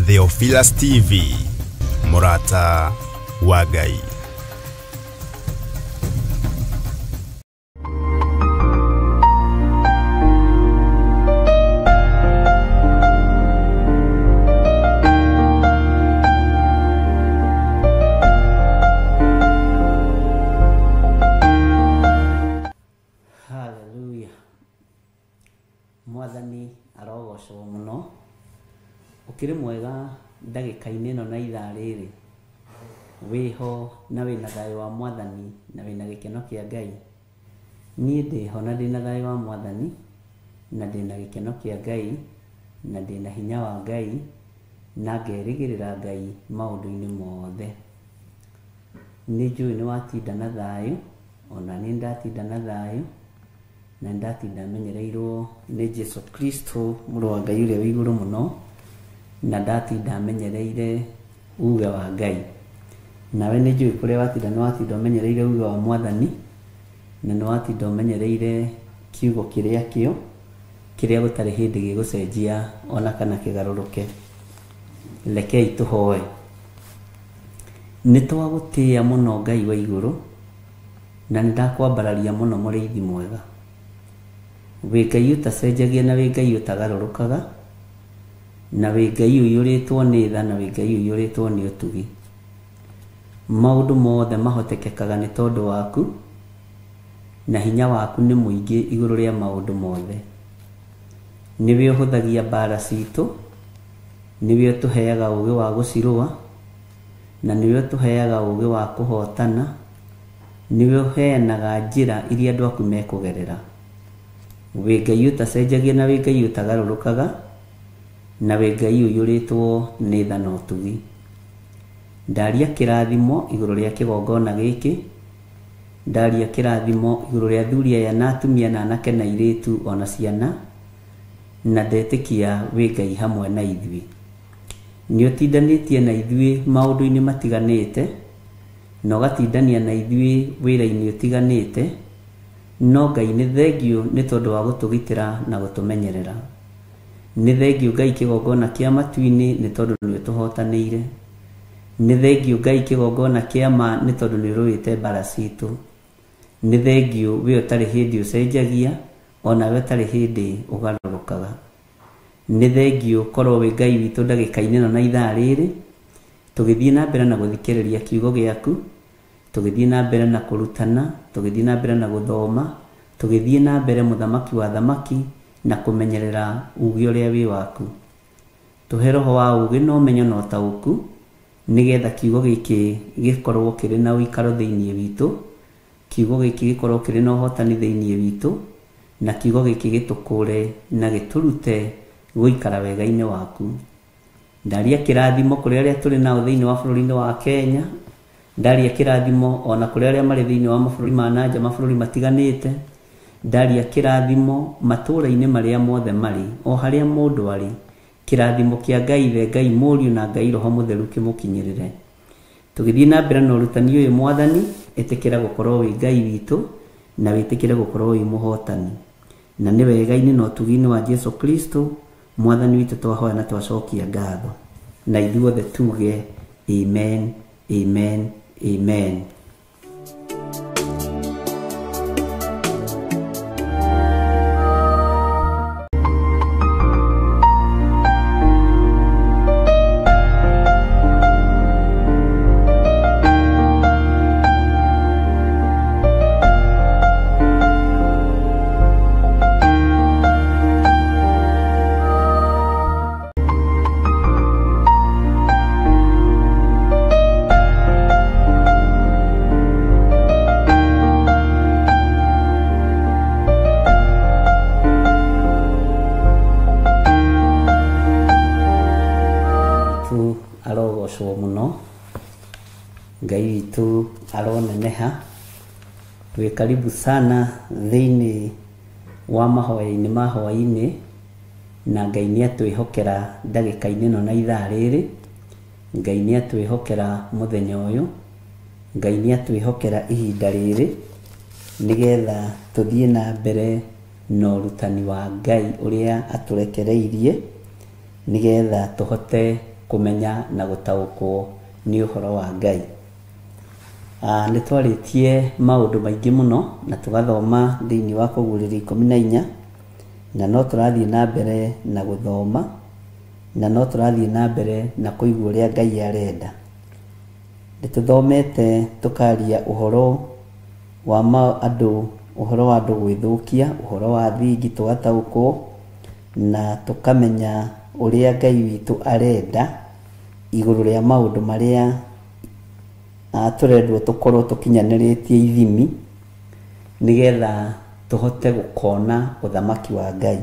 Theophilus TV, Murata wa Ngai. Hallelujah. Mwathani arogocwo muno. Ukiri mwega ndagĩka-inĩ ĩno na ithaa rĩrĩ, wĩho na wĩna thayũ wa Mwathani na wĩna gĩkeno kĩa Ngai. Niĩ ndĩho na ndĩna thayũ wa Mwathani na ndĩna gĩkeno kĩa Ngai na ndĩna hinya wa Ngai na ngerĩgĩrĩra Ngai maũndũ-inĩ mothe. Nĩ njũĩ nĩ watinda na thayũ, ona niĩ ndatinda na thayũ na ndatinda menyereirwo nĩ Jesu Kristo mũrũ wa Ngai ũrĩa wĩ igũrũ mũno, na ndatinda menyereire uge wa Ngai. Nawe nĩ njũĩ kũrĩa watinda nĩ watinda ũmenyereire uge wa Mwathani na nĩ watinda ũmenyereire kiugo kĩrĩa kĩo kĩrĩa gũtarĩ hĩndĩ gĩgũcenjia ona kana kĩgarũrũke. Rekei tũhoe. Nĩ twagũtĩĩa mũno Ngai wa igũrũ na nĩ ndakwambararia mũno mũrĩithi mwega. Wĩ Ngai ũtacenjagia na wĩ Ngai ũtagarũrũkaga na wĩ Ngai ũiyũrĩtwo nĩ tha na wĩ Ngai ũiyũrĩtwo nĩ ũtugi. Maũndũ mothe mahotekekaga nĩ tondũ waku na hinya waku nĩ mũingĩ igũrũ rĩa maũndũ mothe. Nĩwe ũhũthagia mbara citũ, nĩwe ũtũheaga ũũgĩ wa gũcirũa na nĩwe ũtũheaga ũũgĩ wa kũhotana, nĩwe ũheanaga njĩra iria andũ aku mekũgerera. Wĩ Ngai ũtacenjagia na wĩ Ngai ũtagarũrũkaga na wĩ Ngai ũiyũrĩtwo nĩ tha na ũtugi. Ndaria kĩrathimo igũrũ rĩa kĩgongona gĩkĩ, ndaria kĩrathimo igũrũ rĩa athuri aya na atumia na anake na airĩtu ona ciana, na ndetĩkia wĩ Ngai hamwe na ithuĩ. Nĩ ũtindanĩtie na ithuĩ maũndũ-inĩ matiganĩte na ũgatindania na ithuĩ wĩra-inĩ ũtiganĩte, no Ngai nĩ thengiũ nĩ tondũ wa gũtũgitĩra na gũtũmenyerera. Nĩ thengiũ Ngai kĩgongona kĩa matu-inĩ nĩ tondũ nĩ ũtũhotanĩire. Nĩ thengiũ Ngai kĩgongona kĩa ma nĩ tondũ nĩ ũrũĩte mbara citũ. Nĩ thengiũ we ũtarĩ hĩndĩ ũcenjagia ona we ũtarĩ hĩndĩ ũgarũrũkaga. Nĩ thengiũ korwo wĩ Ngai witũ ndagĩka-inĩ ĩno na ithaa rĩrĩ, tũgĩthiĩ na mbere na gũthikĩrĩria kiugo gĩaku, tũgĩthiĩ na mbere na kũrutana, tũgĩthiĩ na mbere na gũthoma, tũgĩthiĩ na mbere mũthamaki wa thamaki na kũmenyerera ũũgĩ ũrĩa wĩ waku. Tũhe roho wa ũũgĩ na ũmenyo na ũtaũku nĩgetha kiugo gĩkĩ gĩkorwo kĩrĩ na ũikaro thĩinĩ witũ, kiugo gĩkĩ gĩkorwo kĩrĩ na ũhotani thĩinĩ witũ, na kiugo gĩkĩ gĩtũkũre na gĩtũrute gũikara wega-inĩ waku. Ndaria kĩrathimo kũrĩ arĩa tũrĩ nao thĩinĩ wa bũrũri-inĩ wa Kenya, ndaria kĩrathimo ona kũrĩ arĩa marĩ thĩinĩ wa mabũrũri ma nanja, mabũrũri matiganĩte, ndaria kĩrathimo matũũra-inĩ marĩa mothe marĩ, o harĩa mũndũ arĩ, kĩrathimo kĩa Ngai Ithe, Ngai Mũriũ na Ngai Roho Mũtheru kĩmũkinyĩrĩre. Tũgĩthiĩ na mbere na ũrutani ũyũ Mwathani, ĩtĩkĩra gũkorwo wĩ Ngai witũ na wĩtĩkĩre gũkorwo wĩ mũhotani. Na nĩ wega-inĩ na ũtugi-inĩ wa Jesu Kristo Mwathani witũ twahoya na twacokia ngatho. Na ithuothe tuge amen, amen, amen. Arogocwo mũno Ngai witũ aroneneha. Wĩ karibu sana thĩinĩ wa mahoya-inĩ ma hwaĩ-inĩ, na Ngai nĩ atwĩhokera ndagĩka-inĩ ĩno na ithaa rĩrĩ. Ngai nĩ atwĩhokera mũthenya ũyũ, Ngai nĩ atwĩhokera ihinda rĩrĩ nĩgetha tũthiĩ na mbere na ũrutani wa Ngai ũrĩa atũrekereirie, nĩgetha tũhote kũmenya na gũtaũkwo nĩ ũhoro wa Ngai. Nĩ twarĩtie maũndũ maingĩ mũno na tũgathoma thĩinĩ wa Kũguũrĩrio 14, na no tũrathiĩ na mbere na gũthoma, na no tũrathiĩ na mbere na kũigua ũrĩa Ngai arenda. Nĩ tũthomete tũkaria ũhoro wa andũ, ũhoro wa andũ gwĩthũkia, ũhoro wa thingi tũgataũkwo, na tũkamenya ũrĩa Ngai witũ arenda igũrũ rĩa maũndũ marĩa tũrendwo tũkorwo tũkinyanĩrĩtie ithimi nĩgetha tũhote gũkona ũthamaki wa Ngai.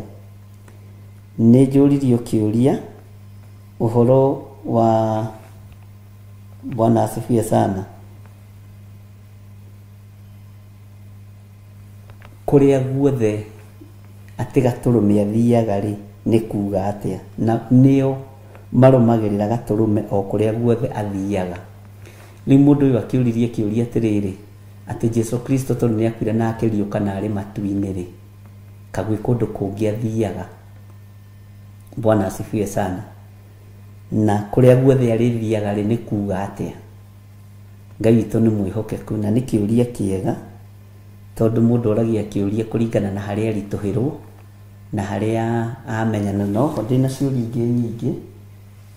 Nĩ njũririo kĩũria ũhoro wa Bwana asifiwe sana, kũrĩa guothe atĩ gatũrũme athiaga rĩ, nĩ kuga atĩa? Na nĩo marũmagĩrĩra gatũrũme o kũrĩa guothe athiaga. Rĩu mũndũ ũyũ akĩũririe kĩũria atĩrĩrĩ, atĩ Jesu Kristo tondũ nĩ akuire na akĩriũka na arĩ matu-inĩ rĩ, kagwĩ kũndũ kũngĩ athiaga. Bwana asifiwe sana. Na kũrĩa guothe arĩthiaga rĩ, nĩ kuga atĩa? Ngai witũ nĩ mwĩhokeku, na nĩ kĩũria kĩega, tondũ mũndũ oragia kĩũria kũringana na harĩa aritũhĩrwo na harĩa amenyana. No ho ndĩna ciũria ingĩ nyingĩ,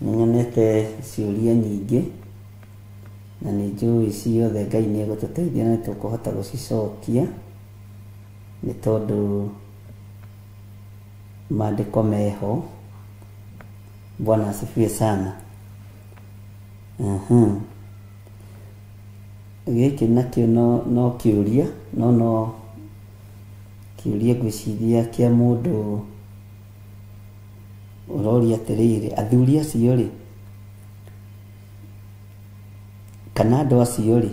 nĩ nyonete ciũria nyingĩ na nĩ njũĩ ciothe Ngai nĩ egũtũteithia na nĩ tũkũhota gũcicokia, nĩ tondũ maandĩko meho. Bwana asifiwe sana. Gĩkĩ nakĩo no kĩũria, no kĩũria ngwĩciria kĩa mũndũ ũroria atĩrĩrĩ, athuri acio rĩ, kana andũ acio rĩ,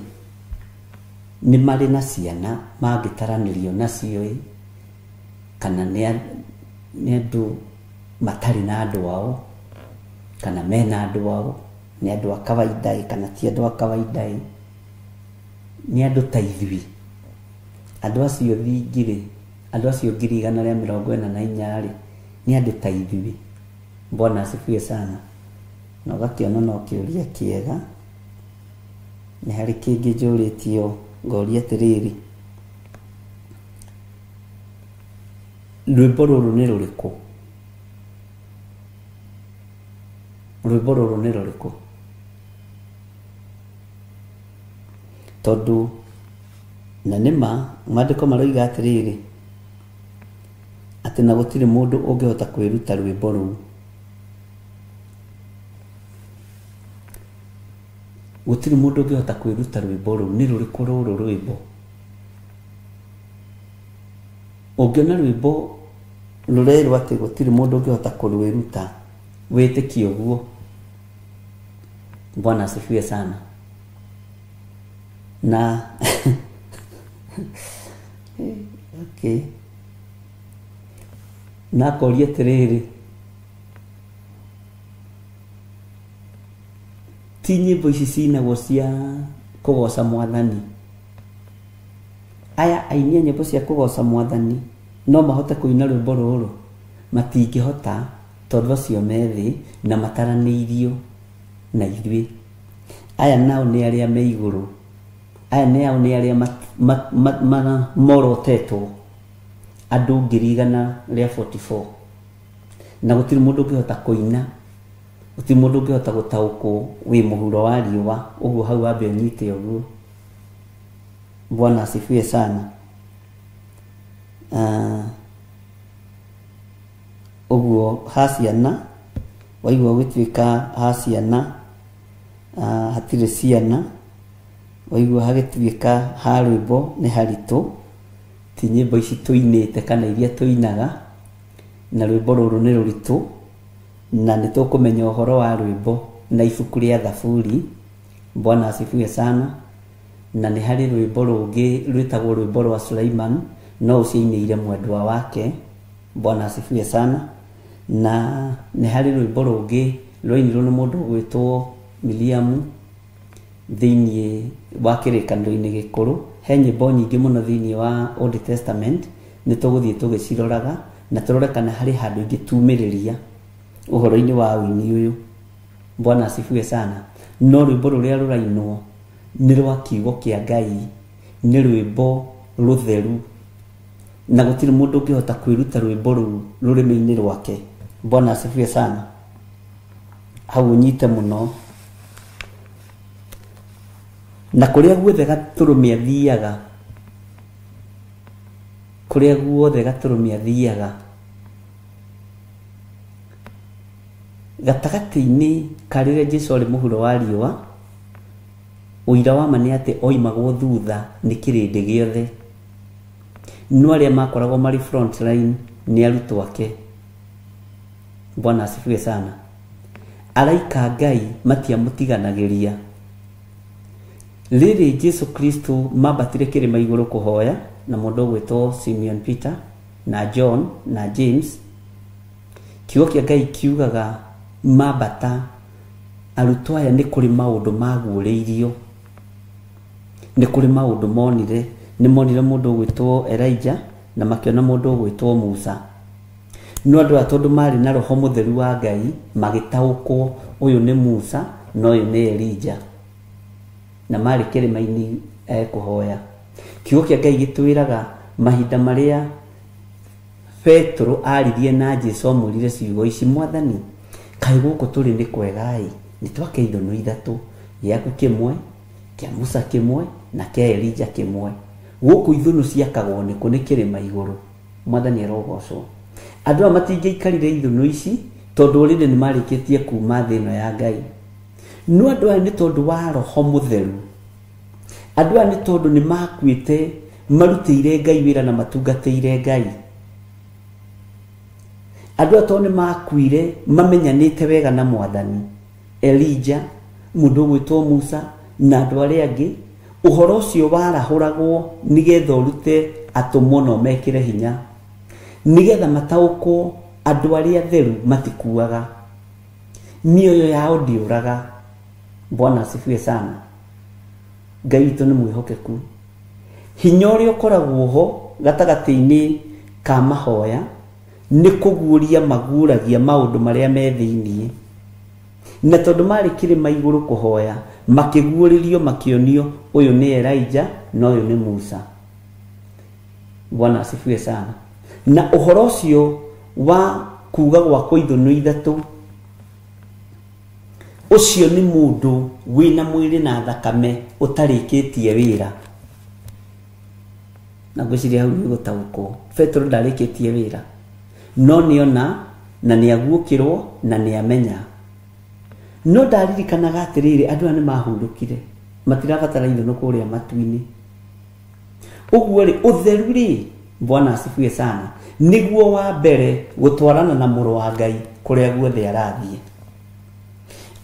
nĩ marĩ na ciana mangĩtaranĩrio nacio ĩ, kana nĩ andũ matarĩ na andũ ao, kana mena andũ ao, nĩ andũ a kawaida ĩ, kana ti andũ a kawaida ĩ, nĩ andũ ta ithuĩ. Andũ acio thingi rĩ, andũ acio 144,000 rĩ, nĩ andũ ta ithuĩ. Bwana asifiwe sana. Na ũgakĩona no kĩũria kĩega. Nĩ harĩ kĩngĩ njũrĩtio ngoria atĩrĩrĩ, rwĩmbo rũrũ nĩ rũrĩkũ? Rwĩmbo rũrũ nĩ rũrĩkũ? Tondũ na nĩma maandĩko maroiga atĩrĩrĩ, atĩ na gũtirĩ mũndũ ũngĩhota kwĩruta rwĩmbo rũu. Gũtirĩ mũndũ ũngĩhota kwĩruta rwĩmbo rũu. Nĩ rũrĩkũ rũrũ rwĩmbo? Ũngĩona rwĩmbo rũrerwo atĩ gũtirĩ mũndũ ũngĩhota kũrwĩruta, wĩtĩkie ũguo. Bwana asifiwe sana. Na okay, na akoria atĩrĩrĩ, ti nyĩmbo ici cinagwo cia kũgoca mwathani? Aya aini a nyĩmbo cia kũgoca mwathani no mahote kũina rwĩmbo rũrũ? Matingĩhota, tondũ acio me thĩ na mataranĩirio na ithuĩ. Aya nao nĩ arĩa me igũrũ, aya nao nĩ arĩa morotetwo andũ 144,000, na gũtirĩ mũndũ ũngĩhota kũina, gũtirĩ mũndũ ũngĩhota gũtaũkwo wĩ mũhuro wa riũa. Ũguo hau wambe ũnyite ũguo. Bwana asifiwe sana. Ũguo ha ciana, waigua gũtuĩka ha ciana, hatirĩ ciana, waigua hagĩtuĩka ha rwĩmbo nĩ haritũ, ti nyĩmbo ici tũinĩte kana iria tũinaga, na rwĩmbo rũrũ nĩ rũritũ, na nĩ tũkũmenya ũhoro wa rwĩmbo na ibuku rĩa Thaburi. Bwana asifiwe sana. Na nĩ harĩ rwĩmbo rũngĩ rwĩtagwo rwĩmbo rwa Suleiman, no ũciinĩire mwendwa wake. Bwana asifiwe sana. Na nĩ harĩ rwĩmbo rũngĩ rwainirwo nĩ mũndũ ũgwĩtwo Miriamu thĩinĩ wa kĩrĩkanĩro-inĩ gĩkũrũ. He nyĩmbo nyingĩ mũno thĩinĩ wa Old Testament, nĩ tũgũthiĩ tũgĩciroraga na tũrore kana harĩ handũ ingĩtumĩrĩria ũhoro-inĩ wa ũini ũyũ. Bwana asifiwe sana. No rwĩmbo rũrĩa rũrainwo nĩ rwa kiugo kĩa Ngai, nĩ rwĩmbo rũtheru, na gũtirĩ mũndũ ũngĩhota kwĩruta rwĩmbo rũu rũrĩmĩ-inĩ rwake. Bwana asifiwe sana. Hau ũnyite mũno. Na kũrĩa guothe gatũrũme athiaga, kũrĩa guothe gatũrũme athiaga, gatagatĩ-inĩ ka rĩrĩa Jesũ arĩ mũhuro wa riũa, ũira wa ma nĩ atĩ oimagwo thutha nĩ kĩrĩndĩ gĩothe. No arĩa makoragwo marĩ front line nĩ arutwo ake. Bwana asifiwe sana. Araika Ngai matiamũtiganagĩria. Rĩrĩ Jesũ Kristo mambatire kĩrĩma igũrũ kũhoya na mũndũ ũgwĩtwo Simeon Peter na John na James, kiugo kĩa Ngai kiugaga mambata arutwo aya nĩ kũrĩ maũndũ maguũrĩirio, nĩ kũrĩ maũndũ monire. Nĩ monire mũndũ ũgwĩtwo Elijah na makĩona mũndũ ũgwĩtwo Musa. No andũ aya tondũ marĩ na roho mũtheru wa Ngai magĩtaũkwo ũyũ nĩ Musa na ũyũ nĩ Elijah, na marĩ kĩrĩma-inĩ kũhoya. Kiugo kĩa Ngai gĩtwĩraga mahinda marĩa Petro aririe na Jesũ amwĩrire ciugo ici, Mwathani, kaĩ gũkũ tũrĩ nĩ kwega-ĩ, nĩ twake ithũnũ ithatũ, gĩaku kĩmwe, kĩa Musa kĩmwe na kĩa Elijah kĩmwe. Gũkũ ithũnũ ciakagwo nĩkũ? Nĩ kĩrĩma igũrũ. Mwathani arogocwo. Andũ aya matingĩaikarire ithũnũ ici tondũ rĩrĩ nĩ marĩkĩtie kuma thĩ ĩno ya Ngai. No andũ aya nĩ tondũ wa roho mũtheru, andũ aya nĩ tondũ nĩ makuĩte marutĩire Ngai wĩra na matungatĩire Ngai. Andũ aya tondũ nĩ makuire mamenyanĩte wega na Mwathani, Elijah, mũndũ ũgwĩtwo Musa na andũ arĩa angĩ, ũhoro ũcio warahũragwo nĩgetha ũrute atũmwo na ũmekĩre hinya, nĩgetha mataũkwo andũ arĩa atheru matikuaga, mĩoyo yao ndĩũraga. Bwana asifiwe sana. Ngai witũ nĩ mwĩhokeku. Hinya ũrĩa ũkoragwo ho gatagatĩ-inĩ ka mahoya nĩ kũguũria maguũragia maũndũ marĩa me thĩiniĩ. Na tondũ marĩ kĩrĩma igũrũ kũhoya, makĩguũrĩrio makĩonio ũyũ nĩ Elijah na ũyũ nĩ Musa. Bwana asifiwe sana. Na ũhoro ũcio wa kuga gwakwo ithũnũ ithatũ, ũcio nĩ mũndũ wĩna mwĩrĩ na thakame ũtarĩkĩtie wĩra. Na ngwĩciria hau nĩ ũgũtaũkwo. Petero ndarĩkĩtie wĩra, no nĩona na nĩaguũkĩrwo na nĩamenya. No ndaririkanaga atĩrĩrĩ, andũ aya nĩ mahurũkire, matirabatara ithũnũ kũrĩa matu-inĩ. Ũguo rĩ, ũtheru rĩ, Bwana asifiwe sana, nĩguo wa mbere gũtwarana na mũrũ wa Ngai kũrĩa guothe arathiĩ.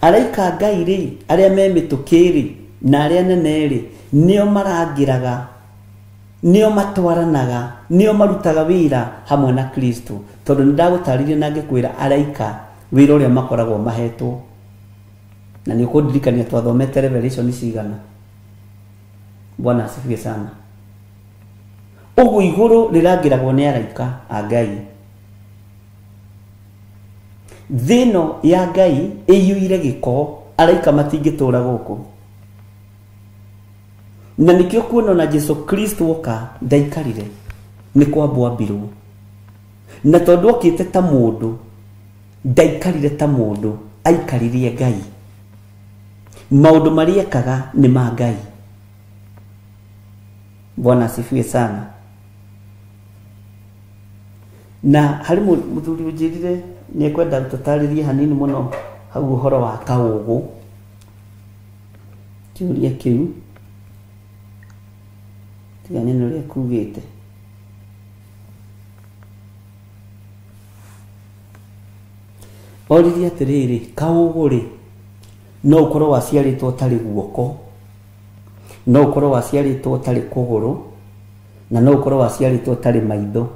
Araika Ngai rĩ, arĩa me mĩtũkĩ rĩ, na arĩa nene rĩ, nĩo marangĩraga, nĩo matwaranaga, nĩo marutaga wĩra hamwe na Kristo. Tondũ nĩ ndagũtarĩria na ngĩkwĩra araika wĩra ũrĩa makoragwo mahetwo. Na nĩ ũkũndirikania twathomete Revelation cigana. Bwana asifiwe sana. Ũguo igũrũ rĩrangĩragwo nĩ araika a Ngai. Thĩ ĩno ya Ngai ĩiyũire gĩko, araika matingĩtũra gũkũ. Na nĩkĩo kuona ona Jesũ Kristo oka ndaikarire, nĩ kwambwo ambirwo. Na tondũ okĩte ta mũndũ, ndaikarire ta mũndũ, aikaririe Ngai. Maũndũ marĩa ekaga nĩ ma Ngai. Bwana asifiwe sana. Na harĩ mũthuri ũnjĩrire nĩ ekwenda tũtarĩrie hanini mũno hau ũhoro wa kaũgũ. Kĩũria kĩu tiga nyone ũrĩa kugĩte. Oririe atĩrĩrĩ, kaũgũ rĩ, no ũkorwo waciarĩtwo ũtarĩ guoko, no ũkorwo waciarĩtwo ũtarĩ kũgũrũ, na no ũkorwo waciarĩtwo ũtarĩ maitho.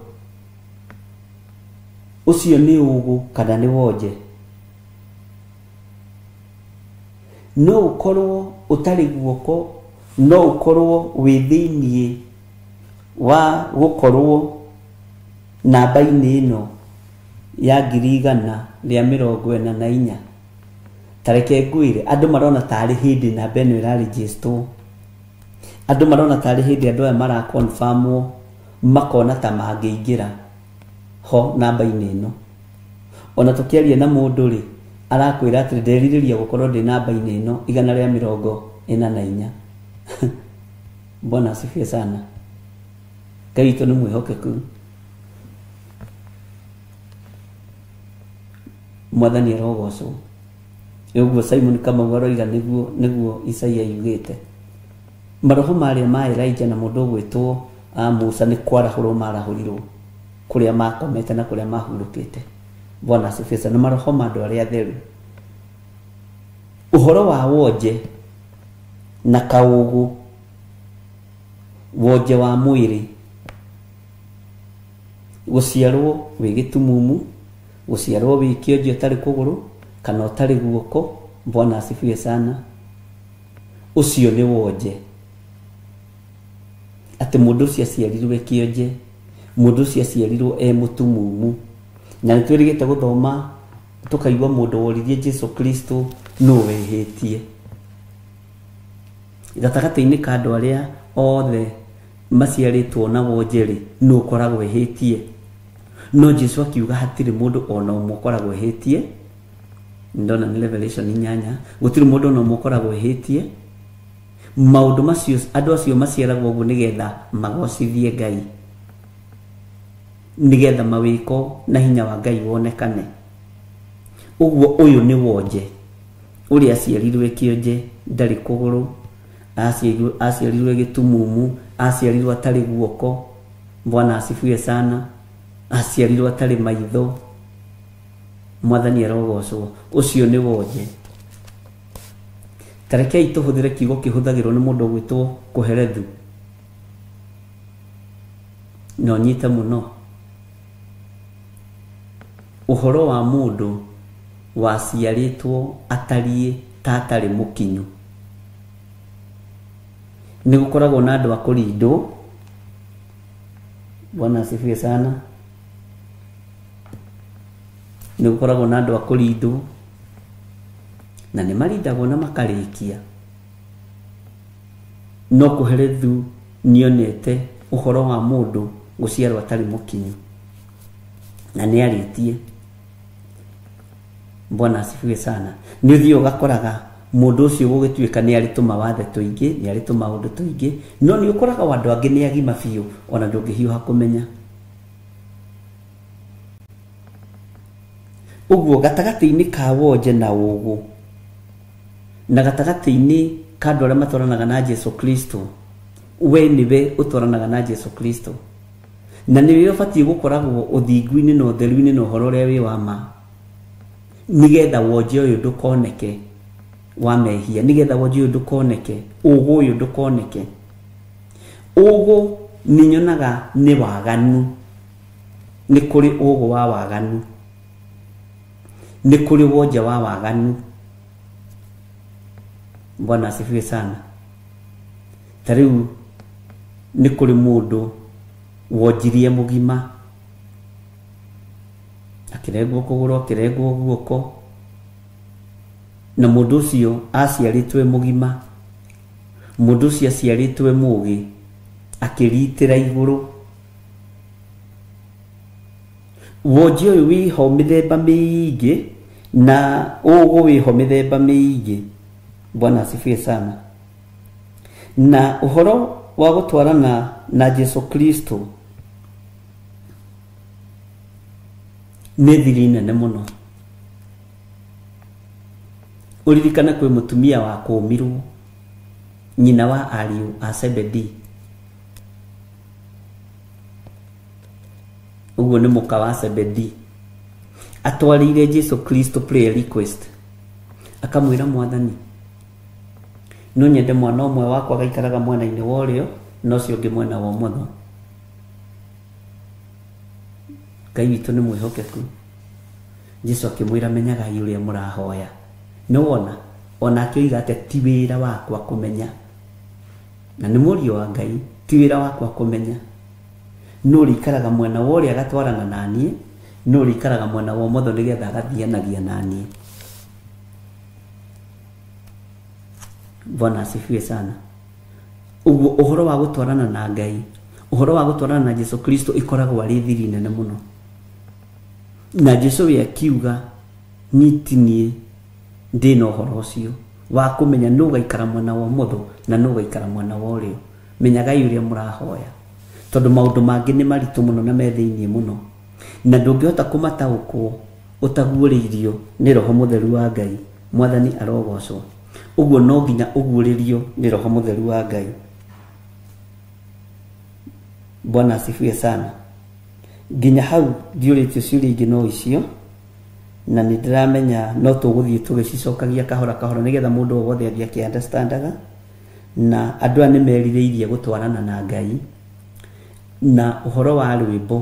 Ũcio nĩ ũgũ kana nĩ wonje? No ũkorwo ũtarĩ guoko, no ũkorwo wĩ thĩiniĩ wa gũkorwo namba-inĩ ĩno ya 144. Tareke ngwire andu marona tari hindi na beno iraregistwo, andu marona tari hindi andu aya mara confirmwo makona ta mangĩingĩra ho namba-inĩ ĩno. Ona tũkĩaria na mũndũ rĩ, arakwĩra atĩ nderirĩria gũkorwo ndĩ namba-inĩ ĩno 144. Bwana asifiwe sana. Ngai witũ nĩ mwĩhokeku. Mwathani arogocwo. Ũguo Simon Kamau aroiga nĩguo Isaia yugĩte. Maroho marĩa ma Elijah na mũndũ ũgwĩtwo Musa nĩ kwarahũrwo marahũrirwo kũrĩa makomete na kũrĩa mahurũkĩte. Bwana asifiwe sana. Maroho ma andũ arĩa atheru. Ũhoro wa wonje na kaũgũ, wonje wa mwĩrĩ, gũciarwo wĩ gĩtumumu, gũciarwo wĩ kĩonje ũtarĩ kũgũrũ kana ũtarĩ guoko. Bwana asifiwe sana. Ũcio nĩ wonje, atĩ mũndũ ũcio aciarirwo e kĩonje, mũndũ ũcio aciarirwo e mũtumumu. Na nĩ twĩrĩgĩte gũthoma tũkaigua mũndũ woririe Jesu Kristo nũ wĩhĩtie. Gatagatĩ-inĩ ka andũ arĩa othe maciarĩtwo na wonje rĩ, nũ ũkoragwo ehĩtie? No Jesu akiuga hatirĩ mũndũ ona ũmwe ũkoragwo ehĩtie. Ndona nĩ Revelation 8, gũtirĩ mũndũ ona ũmwe ũkoragwo ehĩtie. Maũndũ macio andũ acio maciaragwo ũguo nĩgetha magocithie Ngai, nĩgetha mawĩko na hinya wa Ngai wonekane. Ũguo ũyũ nĩ wonje, ũrĩa aciarirwo e kĩonje, ndarĩ kũgũrũ, aciarirwo gĩtumumu, aciarirwo atarĩ guoko. Bwana asifiwe sana. Aciarirwo atarĩ maitho. Mwathani arogocwo. Ũcio nĩ wonje. Tarekei tũhũthĩre kiugo kĩhũthagĩrwo nĩ mũndũ ũgwĩtwo Kohelethu, na ũnyite mũno. Ũhoro wa mũndũ waciarĩtwo atariĩ ta atarĩ mũkinyu. Nĩ gũkoragwo na andũ a kũrindwo. Bwana asifiwe sana. Nĩ gũkoragwo na andũ a kũrindwo, na nĩ marindagwo na makarĩkia. No Kohelethu nĩonete ũhoro wa mũndũ gũciarwo atarĩ mũkinyu, na nĩ arĩtie. Bwana asifiwe sana. Nĩ ũthiĩ ũgakoraga mũndũ ũcio gũgĩtuĩka nĩ arĩ tũmawathe tũingĩ, nĩ arĩ tũmaũndũ tũingĩ, no nĩ ũkoraga andũ angĩ nĩ agima biũ, ona ndũngĩhiũha kũmenya. Ũguo gatagatĩ-inĩ ka wonje na ũgũ, na gatagatĩ-inĩ ka andũ arĩa matwaranaga na Jesu Kristo, we nĩwe ũtwaranaga na Jesu Kristo, na nĩwe ũbatiĩ gũkoragwo ũthingu-inĩ na ũtheru-inĩ na ũhoro ũrĩa wĩ wa ma, nĩgetha wonje ũyũ ndũkoneke wa mehia, nĩgetha wonje ũyũ ndũkoneke, ũgũ ũyũ ndũkoneke. Ũgũ nĩ nyonaga nĩ waganu. Nĩ kũrĩ ũgũ wa waganu, nĩ kũrĩ wonje wa waganu. Bwana asifiwe sana. Ta rĩu nĩ kũrĩ mũndũ wonjirie mũgima, akĩrengwo kũgũrũ, akĩrengwo guoko, na mũndũ ũcio aciarĩtwo e mũgima, mũndũ ũcio aciarĩtwo e mũgĩ, akĩritĩra igũrũ. Wonje ũyũ wĩho mĩthemba mĩingĩ, na ũgũ wĩho mĩthemba mĩingĩ. Bwana asifiwe sana. Na ũhoro wa gũtwarana na Jesu Kristo nĩ thiri nene mũno. Ũririkane kwĩ mũtumia wa kũũmirwo, nyina wa ariũ a Zebedi. Ũguo nĩ mũka wa Zebedi. Atwarĩire Jesu Kristo prayer request, akamwĩra Mwathani, no nyende mwana ũmwe wakwa agaikaraga mwena-inĩ wa ũrĩo na ũcio ũngĩ mwena wa ũmotho. Ngai witũ nĩ mwĩhokeku. Jesu akĩmwĩra menyagai ũrĩa mũrahoya. Nĩ wona ona akĩoiga atĩ ti wĩra wakwa kũmenya, na nĩ mũriũ wa Ngai, ti wĩra wakwa kũmenya no ũrĩikaraga mwena wa ũrĩa agatwarana na niĩ, no ũrĩikaraga mwena wa ũmotho nĩgetha agathianagia na niĩ. Bwana asifiwe sana. Ũguo ũhoro wa gũtwarana na Ngai, ũhoro wa gũtwarana na Jesu Kristo ikoragwo arĩ thiri nene mũno. Na Jesu we akiuga nitinie ndĩ na ũhoro ũcio wa kũmenya nũ ũgaikara mwena wa ũmotho na nũ ũgaikara mwena wa ũrĩo. Menyagai ũrĩa mũrahoya, tondũ maũndũ mangĩ nĩ maritũ mũno na me thĩinĩ mũno, na ndũngĩhota kũmataũkwo ũtaguũrĩirio nĩ Roho Mũtheru wa Ngai. Mwathani arogocwo. Ũguo no nginya ũguũrĩrio nĩ Roho Mũtheru wa Ngai. Bwana asifiwe sana. Nginya hau ndiũrĩtio ciũria ingĩ no icio, na nĩ ndĩramenya no tũgũthiĩ tũgĩcicokagia kahora kahora nĩgetha mũndũ o wothe athiĩ akĩ-understandaga. Na andũ aya nĩ merirĩirie gũtwarana na Ngai. Na ũhoro wa rwĩmbo,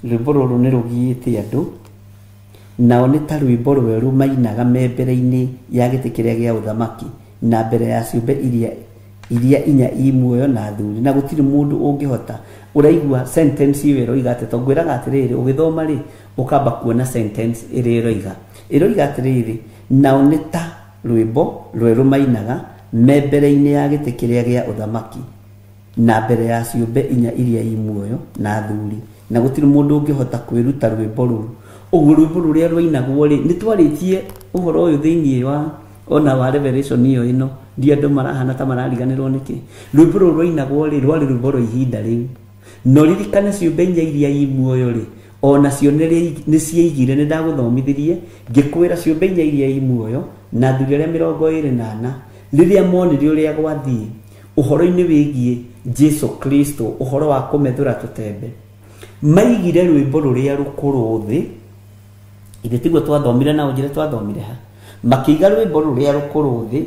rwĩmbo rũrũ nĩ rũgiĩte andũ, nao nĩ ta rwĩmbo rwerũ mainaga me mbere-inĩ ya gĩtĩ kĩrĩa gĩa ũthamaki na mbere ya ciũmbe iria inya i muoyo na athuri, na gũtirĩ mũndũ ũngĩhota. Ũraigua sentence ĩyo ĩroiga atĩ, tondũ ngwĩraga atĩrĩrĩ, ũgĩthoma rĩ ũkamba kuona sentence ĩrĩa ĩroiga. Ĩroiga atĩrĩrĩ, nao nĩ ta rwĩmbo rwerũ mainaga me mbere-inĩ ya gĩtĩ kĩrĩa gĩa ũthamaki na mbere ya ciũmbe inya iria i muoyo na athuri, na gũtirĩ mũndũ ũngĩhota kwĩruta rwĩmbo rũu. Ũguo rwĩmbo rũrĩa rwainagwo rĩ, nĩ twarĩtie ũhoro ũyũ thĩinĩ wa ona wa Revelation ĩyo ĩno, ndi andũ marahana ta marariganĩrwo nĩkĩ. Rwĩmbo rũrũ rwainagwo rĩ, rwarĩ rwĩmbo rwa ihinda rĩu. No ririkane ciũmbe inya iria i muoyo rĩ, ona cio nĩ ciaigire, nĩ ndagũthomithirie ngĩkwĩra ciũmbe inya iria i muoyo na athuri arĩa 24 rĩrĩa monire ũrĩa gwathiĩ ũhoro-inĩ wĩgiĩ Jesu Kristo, ũhoro wa kũmethũra tũtembe, maigire rwĩmbo rũrĩa rũkũrũ thĩ. Ithe tiguo twathomire na ũnjĩre twathomire ha. Makĩiga rwĩmbo rũrĩa rũkũrũ thĩ,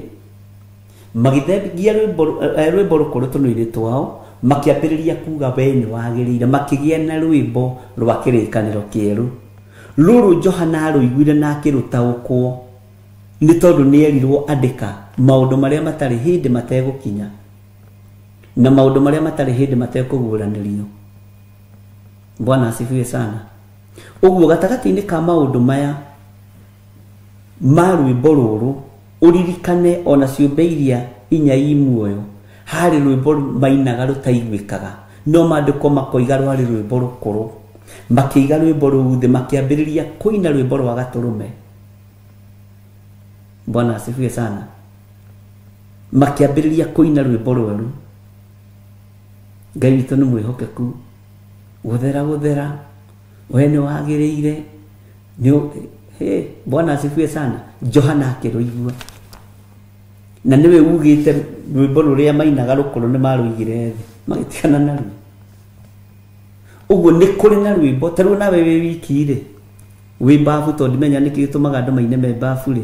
magĩthengia rwĩmbo rũkũrũ tũnua-inĩ twao, makĩambĩrĩria kuga we nĩ wagĩrĩire, makĩgĩa na rwĩmbo rwa kĩrĩkanĩro kĩerũ. Rũrũ Johana arũiguire na akĩrũtaũkwo nĩ tondũ nĩ erirwo andĩka maũndũ marĩa matarĩ hĩndĩ mategũkinya na maũndũ marĩa matarĩ hĩndĩ matekũguũranĩrio. Bwana asifiwe sana. Ũguo gatagatĩ-inĩ ka maũndũ maya ma rwĩmbo rũrũ, ũririkane ona ciũmbe iria inya i muoyo harĩ rwĩmbo mainaga rũtaiguĩkaga, no maandĩko makoiga rwarĩ rwĩmbo rũkũrũ. Makĩiga rwĩmbo rũu thĩ, makĩambĩrĩria kũina rwĩmbo rwa gatũrũme. Bwana asifiwe sana. Makĩambĩrĩria kũina rwĩmbo rwerũ. Ngai witũ nĩ mwĩhokeku, gũthera gũthera, we nĩ wagĩrĩire. Bwana asifiwe sana. Johana akĩrũigua, na nĩwe ugĩte rwĩmbo rũrĩa mainaga rũkũrũ nĩ marũigire thĩ, magĩtigana naruo. Ũguo nĩ kũrĩ na rwĩmbo ta rĩu nawe wĩ wiki rĩ, wĩ babu, tondũ ndimenya nĩkĩ gĩtũmaga andũ maine me babu rĩ,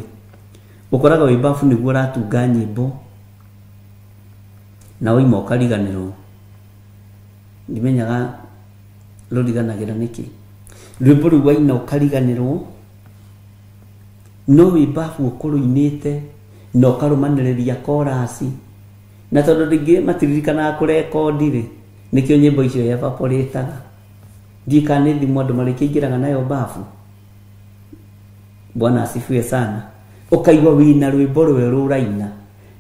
ũkoraga wĩ babu nĩguo ũratunga nyĩmbo na waima ũkariganĩrwo. Ndimenyaga rũriganagĩra nĩkĩ. Rwĩmbo rũu waina ũkariganĩrwo, no wĩ babu ũkũrũinĩte na ũkarũmanĩrĩria korasi, na tondũ rĩngĩ matiririkanaga kũrekondi rĩ, nĩkĩo nyĩmbo icio evaporĩtaga. Ndiũĩ kana nĩ thimũ andũ marĩkĩingĩraga nayo babu. Bwana asifiwe sana. Ũkaigua wĩna rwĩmbo rwerũ ũraina,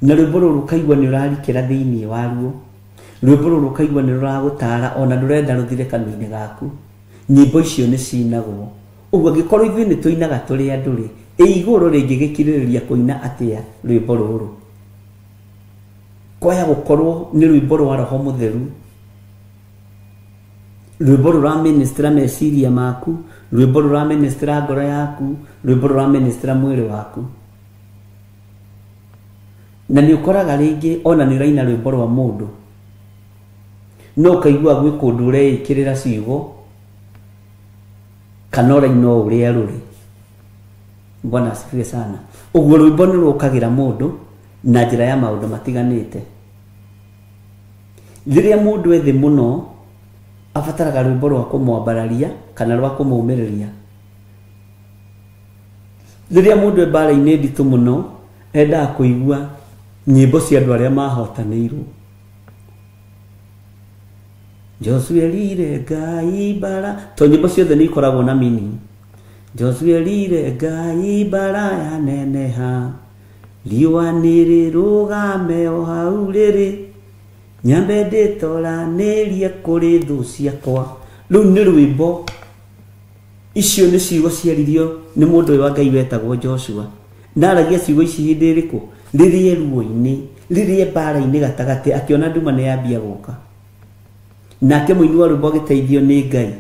na rwĩmbo rũrũ ũkaigua nĩ ũrarikĩra thĩinĩ waruo. Rwĩmbo rũrũ ũkaigua nĩ rũragũtara, ona ndũrenda rũthire kanua-inĩ gaku. Nyĩmbo icio nĩ cinagwo. Ũguo angĩkorwo ithuĩ nĩ tũinaga tũrĩ andũ rĩ, ĩ igũrũ rĩngĩgĩkirĩrĩria kũina atĩa rwĩmbo rũrũ? Kwaya gũkorwo nĩ rwĩmbo rwa Roho Mũtheru, rwĩmbo rũraministra meciria maku, rwĩmbo rũraministra ngoro yaku, rwĩmbo rũraministra mwĩrĩ waku. Na nĩ ũkoraga rĩngĩ ona nĩ ũraina rwĩmbo rwa mũndũ, no ũkaigua gwĩ kũndũ ũreĩkĩrĩra ciugo kana ũraina o ũrĩa rũrĩ. Bwana asifiwe sana. Ũguo rwĩmbo nĩ rũkagĩra mũndũ na njĩra ya maũndũ matiganĩte. Rĩrĩa mũndũ ethĩ mũno abataraga rwĩmbo rwa kũmwambararia kana rwa kũmũmĩrĩria. Rĩrĩa mũndũ e mbara-inĩ nditũ mũno endaga kũigua nyĩmbo cia andũ arĩa mahotanĩirwo. Joshua erire Ngai mbara, to nyĩmbo ciothe nĩ ikoragwo na meaning. Joshua erire Ngai mbara yaneneha, Riũa nĩrĩrũgame o hau rĩrĩ, nyambe ndĩtoranĩrie kũrĩ thũ ciakwa. Rũu nĩ rwĩmbo. Icio nĩ ciugo ciaririo nĩ mũndũ ũyũ wa Ngai wetagwo Joshua. Ndaragia ciugo ici hĩndĩ ĩrĩkũ? Rĩrĩa ruo-inĩ, rĩrĩa mbara-inĩ gatagatĩ, akĩona nduma nĩ yambia gũka. Nake mũini wa rwĩmbo agĩteithio nĩ Ngai.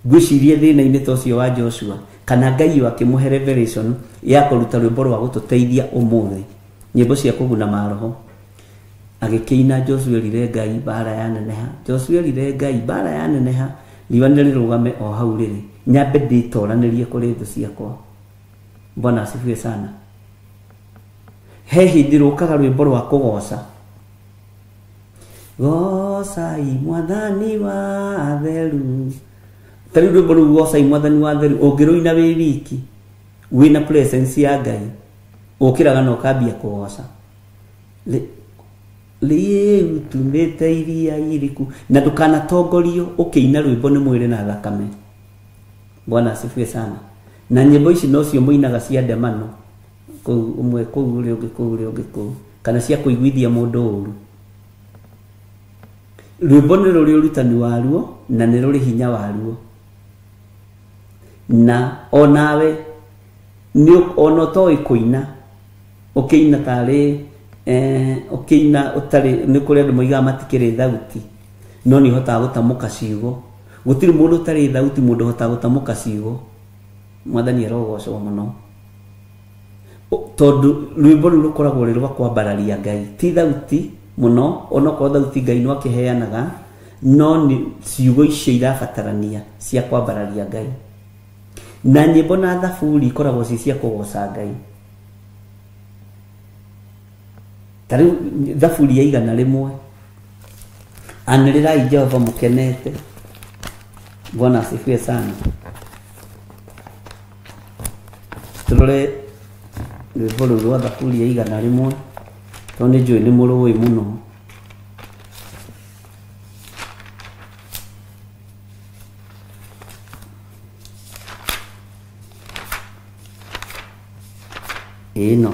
Ngwĩciria thĩna-inĩ ta ũcio wa Joshua, kana Ngai akĩmũhe revelation ya kũruta rwĩmbo rwa gũtũteithia ũmũthĩ, nyĩmbo cia kũguna maroho. Agĩkĩina Joshua erire Ngai mbara yaneneha, Joshua erire Ngai mbara yaneneha, riũa nĩrĩrũgame o hau rĩrĩ, nyambe ndĩtoranĩrie kũrĩ thũ ciakwa. Bwana asifiwe sana. He hĩndĩ rũkaga rwĩmbo rwa kũgoca. Gocai mwathani wa theru. Ta rĩu rwĩmbo rũu gocai mwathani wa theru ũngĩrũina wĩ wiki, wĩna presence ya Ngai, ũkĩraga na ũkambia kũgoca. Rĩu tumĩte iria iriku, na ndũkanatongorio ũkĩina rwĩmbo nĩ mwĩrĩ na thakame. Bwana asifiwe sana. Na nyĩmbo ici nocio mũinaga cia ndemano, kũu ũmwe kũu ũrĩa ũngĩ kũu ũrĩa ũngĩ kũu, kana cia kũiguithia mũndũ ũru. Rwĩmbo nĩ rũrĩ ũrutani waruo na nĩ rũrĩ hinya waruo. Na onawe nĩ ona ũtoĩ kũina, ũkĩina tarĩ ũkĩina ũtarĩ, nĩ kũrĩ andũ moigaga matikĩrĩ thauti, no nĩ ũhotaga gũtamũka ciugo. Gũtirĩ mũndũ ũtarĩ thauti, mũndũ ũhotaga gũtamũka ciugo. Mwathani arogocwo mũno. Tondũ rwĩmbo rũu rũkoragwo rwĩ rwa kwambararia Ngai, ti thauti mũno, onokorwo thauti Ngai no akĩheanaga, no nĩ ciugo icio irabatarania cia kwambararia Ngai. Na nyĩmbo na thaburi ikoragwo ci cia kũgoca Ngai. Ta rĩu thaburi ya 101, anĩrĩrai Jehova mũkenete. Bwana asifiwe sana. Tũrore rwĩmbo rũu rwa thaburi ya 101, tondũ nĩ njũĩ nĩ mũrũĩ mũno. Ĩno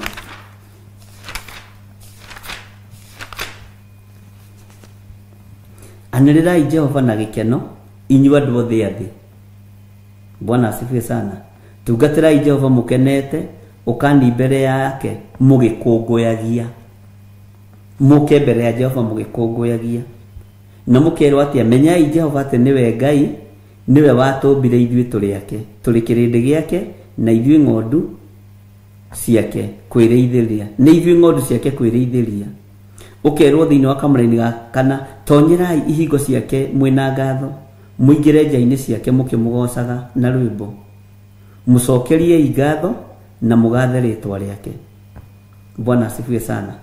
anĩrĩrai Jehova na gĩkeno, inyuĩ andũ othe a thĩ. Bwana asifiwe sana. Tungatĩrai Jehova mũkenete, ũkani mbere yake mũgĩkũngũyagia. Mũke mbere ya Jehova mũgĩkũngũyagia. Na mũkerwo atĩa? Menyai Jehova atĩ nĩwe Ngai, nĩwe watũmbire ithuĩ tũrĩ ake, tũrĩ kĩrĩndĩ gĩake, na ithuĩ ng'ondu ciake kwĩrĩithĩria. Nĩ ithuĩ ng'ondu ciake kwĩrĩithĩria. Ũkerwo thĩinĩ wa kamũraini ga kana, tonyerai ihingo ciake mwĩna ngatho, mũingĩre nja-inĩ ciake mũkĩmũgocaga na rwĩmbo. Mũcokeriei ngatho na mũgathe rĩtwa rĩake. Bwana asifiwe sana.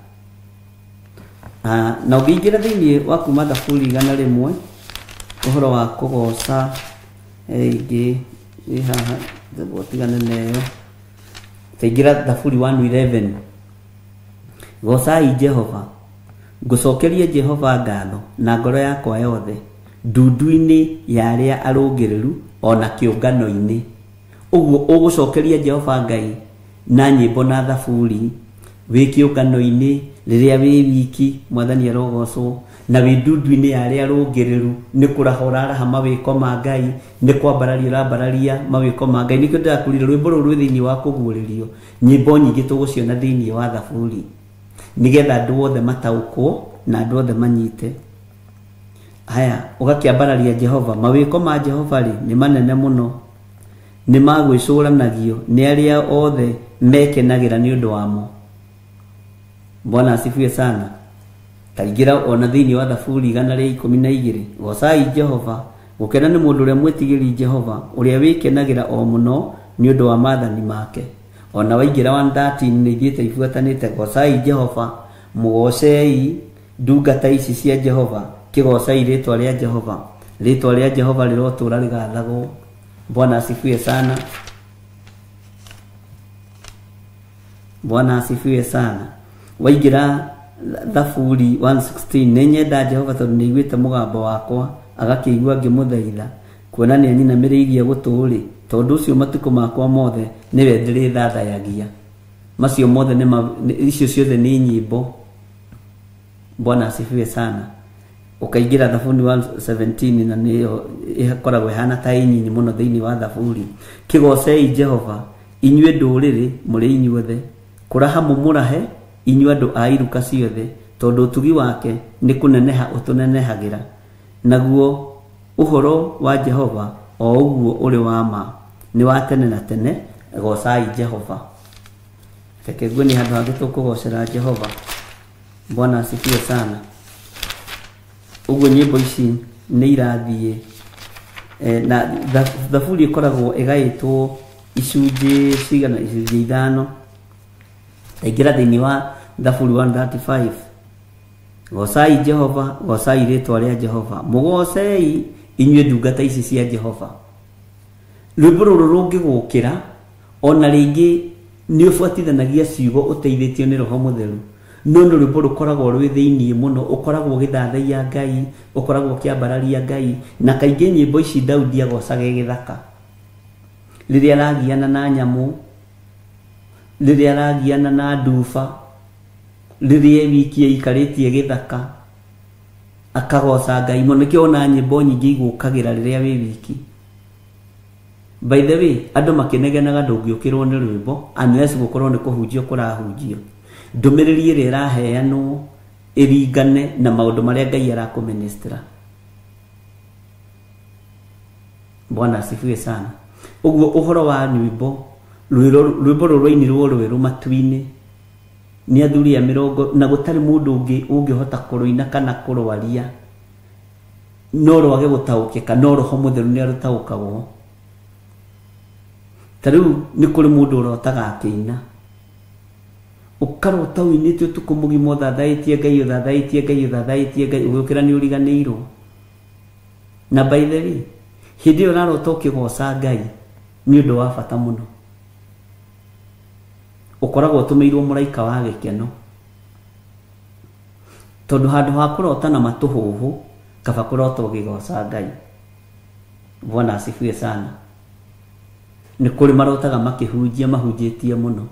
Na ũngĩingĩra thĩinĩ wa kuma thaburi 101, ũhoro wa kũgoca ĩngĩ ĩ haha, tigane na ĩyo. Taingĩra thaburi 111. Gocai Jehova. Ngũcokeria Jehova ngatho na ngoro yakwa yothe, ndundu-inĩ ya arĩa arũngĩrĩru ona kĩũngano-inĩ. Ũguo ũgũcokeria Jehova Ngai na nyĩmbo na thaburi wĩ kĩũngano-inĩ, rĩrĩa wĩ wiki, mwathani arogocwo, na wĩ ndundu-inĩ ya arĩa arũngĩrĩru, nĩ kũraha ũraraha mawĩko ma Ngai, nĩ kwambararia ũrambararia mawĩko ma Ngai. Nĩkĩo ndĩrakwĩrire rwĩmbo rũrũ rwĩ thĩinĩ wa kũguũrĩrio, nyĩmbo nyingĩ tũgũciona thĩinĩ wa thaburi, nĩgetha andũ othe mataũkwo na andũ othe manyite. Haya, ũgakĩambararia Jehova. Mawĩko ma Jehova rĩ nĩ manene mũno, nĩ magwĩcũranagio nĩ arĩa othe mekenagĩra nĩ ũndũ wamo. Bwana asifiwe sana. Taingĩra ona thĩinĩ wa thaburi 112, gocai Jehova. Gũkena nĩ mũndũ ũrĩa mwĩtigĩri Jehova, ũrĩa wĩkenagĩra o mũno nĩ ũndũ wa maathani make. Ona waingĩra 113 nĩ ithiĩte ibuatanĩte, gocai Jehova, mũgocei ndungata ici cia Jehova, kĩgocai rĩtwa rĩa Jehova. Rĩtwa rĩa Jehova rĩrotũra rĩgathagwo. Bwana asifiwe sana. Bwana asifiwe sana. Waingĩra thaburi 116, nĩ nyenda Jehova tondũ nĩ aiguĩte mũgambo wakwa, agakĩigua ngĩmũthaitha, kuona nĩ anyinamĩrĩirie gũtũ-rĩ, tondũ ũcio matukũ makwa mothe nĩwe ndĩrĩthathayagia. Macio mothe nĩ icio ciothe nĩ nyĩmbo. Bwana asifiwe sana. Ukaingĩra Thaburi 117 na nĩyo ĩkoragwo ĩhana ta ĩnyinyi mũno thĩinĩ wa Thaburi. Kĩgocei Jehova inyuĩ ndũrĩrĩ mũrĩ inyuothe, kũraha mũmũrahe inyuĩ andũ a iruka ciothe, tondũ ũtugi wake nĩ kũneneha ũtũnenehagĩra. Naguo ũhoro wa Jehova o ũguo ũrĩ wa ma nĩ wa tene na tene. Gocai Jehova. Reke nguonie handũ hangĩ tũkũgocera Jehova. Bwana asifiwe sana. Ũguo nyĩmbo ici nĩ irathiĩ na Thaburi ĩkoragwo ĩgaĩtwo icunjĩ cigana, icunjĩ ithano. Taingĩra thĩinĩ wa Thaburi 135. Gocai Jehova, gocai rĩtwa rĩa Jehova, mũgocei inyuĩ ndungata ici cia Jehova. Rwĩmbo rũrũ rũngĩgũkĩra ona rĩngĩ nĩ ũbuatithanagia ciugo ũteithĩtio nĩ Roho Mũtheru, no nĩ rwĩmbo rũkoragwo rwĩ thĩinĩ mũno, ũkoragwo ũgĩthathaiya Ngai, ũkoragwo ũkĩambararia Ngai. Na kaingĩ nyĩmbo ici Daudi agocaga gĩthaka rĩrĩa aragiana na nyamũ, rĩrĩa aragiana na nduba, rĩrĩa wiki aikarĩtie gĩthaka akagoca Ngai mũno. Nĩkĩo ona nyĩmbo nyingĩ igũkagĩra rĩrĩa wĩ wiki. By the way, andũ makĩnegenaga ndũngĩũkĩrwo nĩ rwĩmbo unless gũkorwo nĩ kũhunjio kũrahunjio. Ndũmĩrĩri ĩrĩa ĩraheanwo ĩringane na maũndũ marĩa Ngai arakũministera. Bwana asifiwe sana. Ũguo ũhoro wa nyĩmbo, rwĩmbo rũrũ rwainirwo rwerũ matu-inĩ nĩ athuri a mĩrongo, na gũtarĩ mũndũ ũngĩ ũngĩhota kũrũina kana kũrwaria, no rwage gũtaũkĩka, no Roho Mũtheru nĩ arũtaũkagwo. Ta rĩu nĩ kũrĩ mũndũ ũrotaga akĩina, ũkarota ũinĩte ũtukũ mũgima ũthathaĩtie Ngai, ũthathaĩtie Ngai, ũthathaĩtie Ngai, ũgĩũkĩra nĩ ũriganĩirwo. Na by the way, hĩndĩ ĩyo ũrarota ũkĩgoca Ngai nĩ ũndũ wa bata mũno. Ũkoragwo ũtũmĩirwo mũraika wa gĩkeno, tondũ handũ ha kũrota na matũhũhũ, kaba kũrota ũkĩgoca Ngai. Bwana asifiwe sana. Nĩ kũrĩ marotaga makĩhunjia, mahunjĩtie mũno.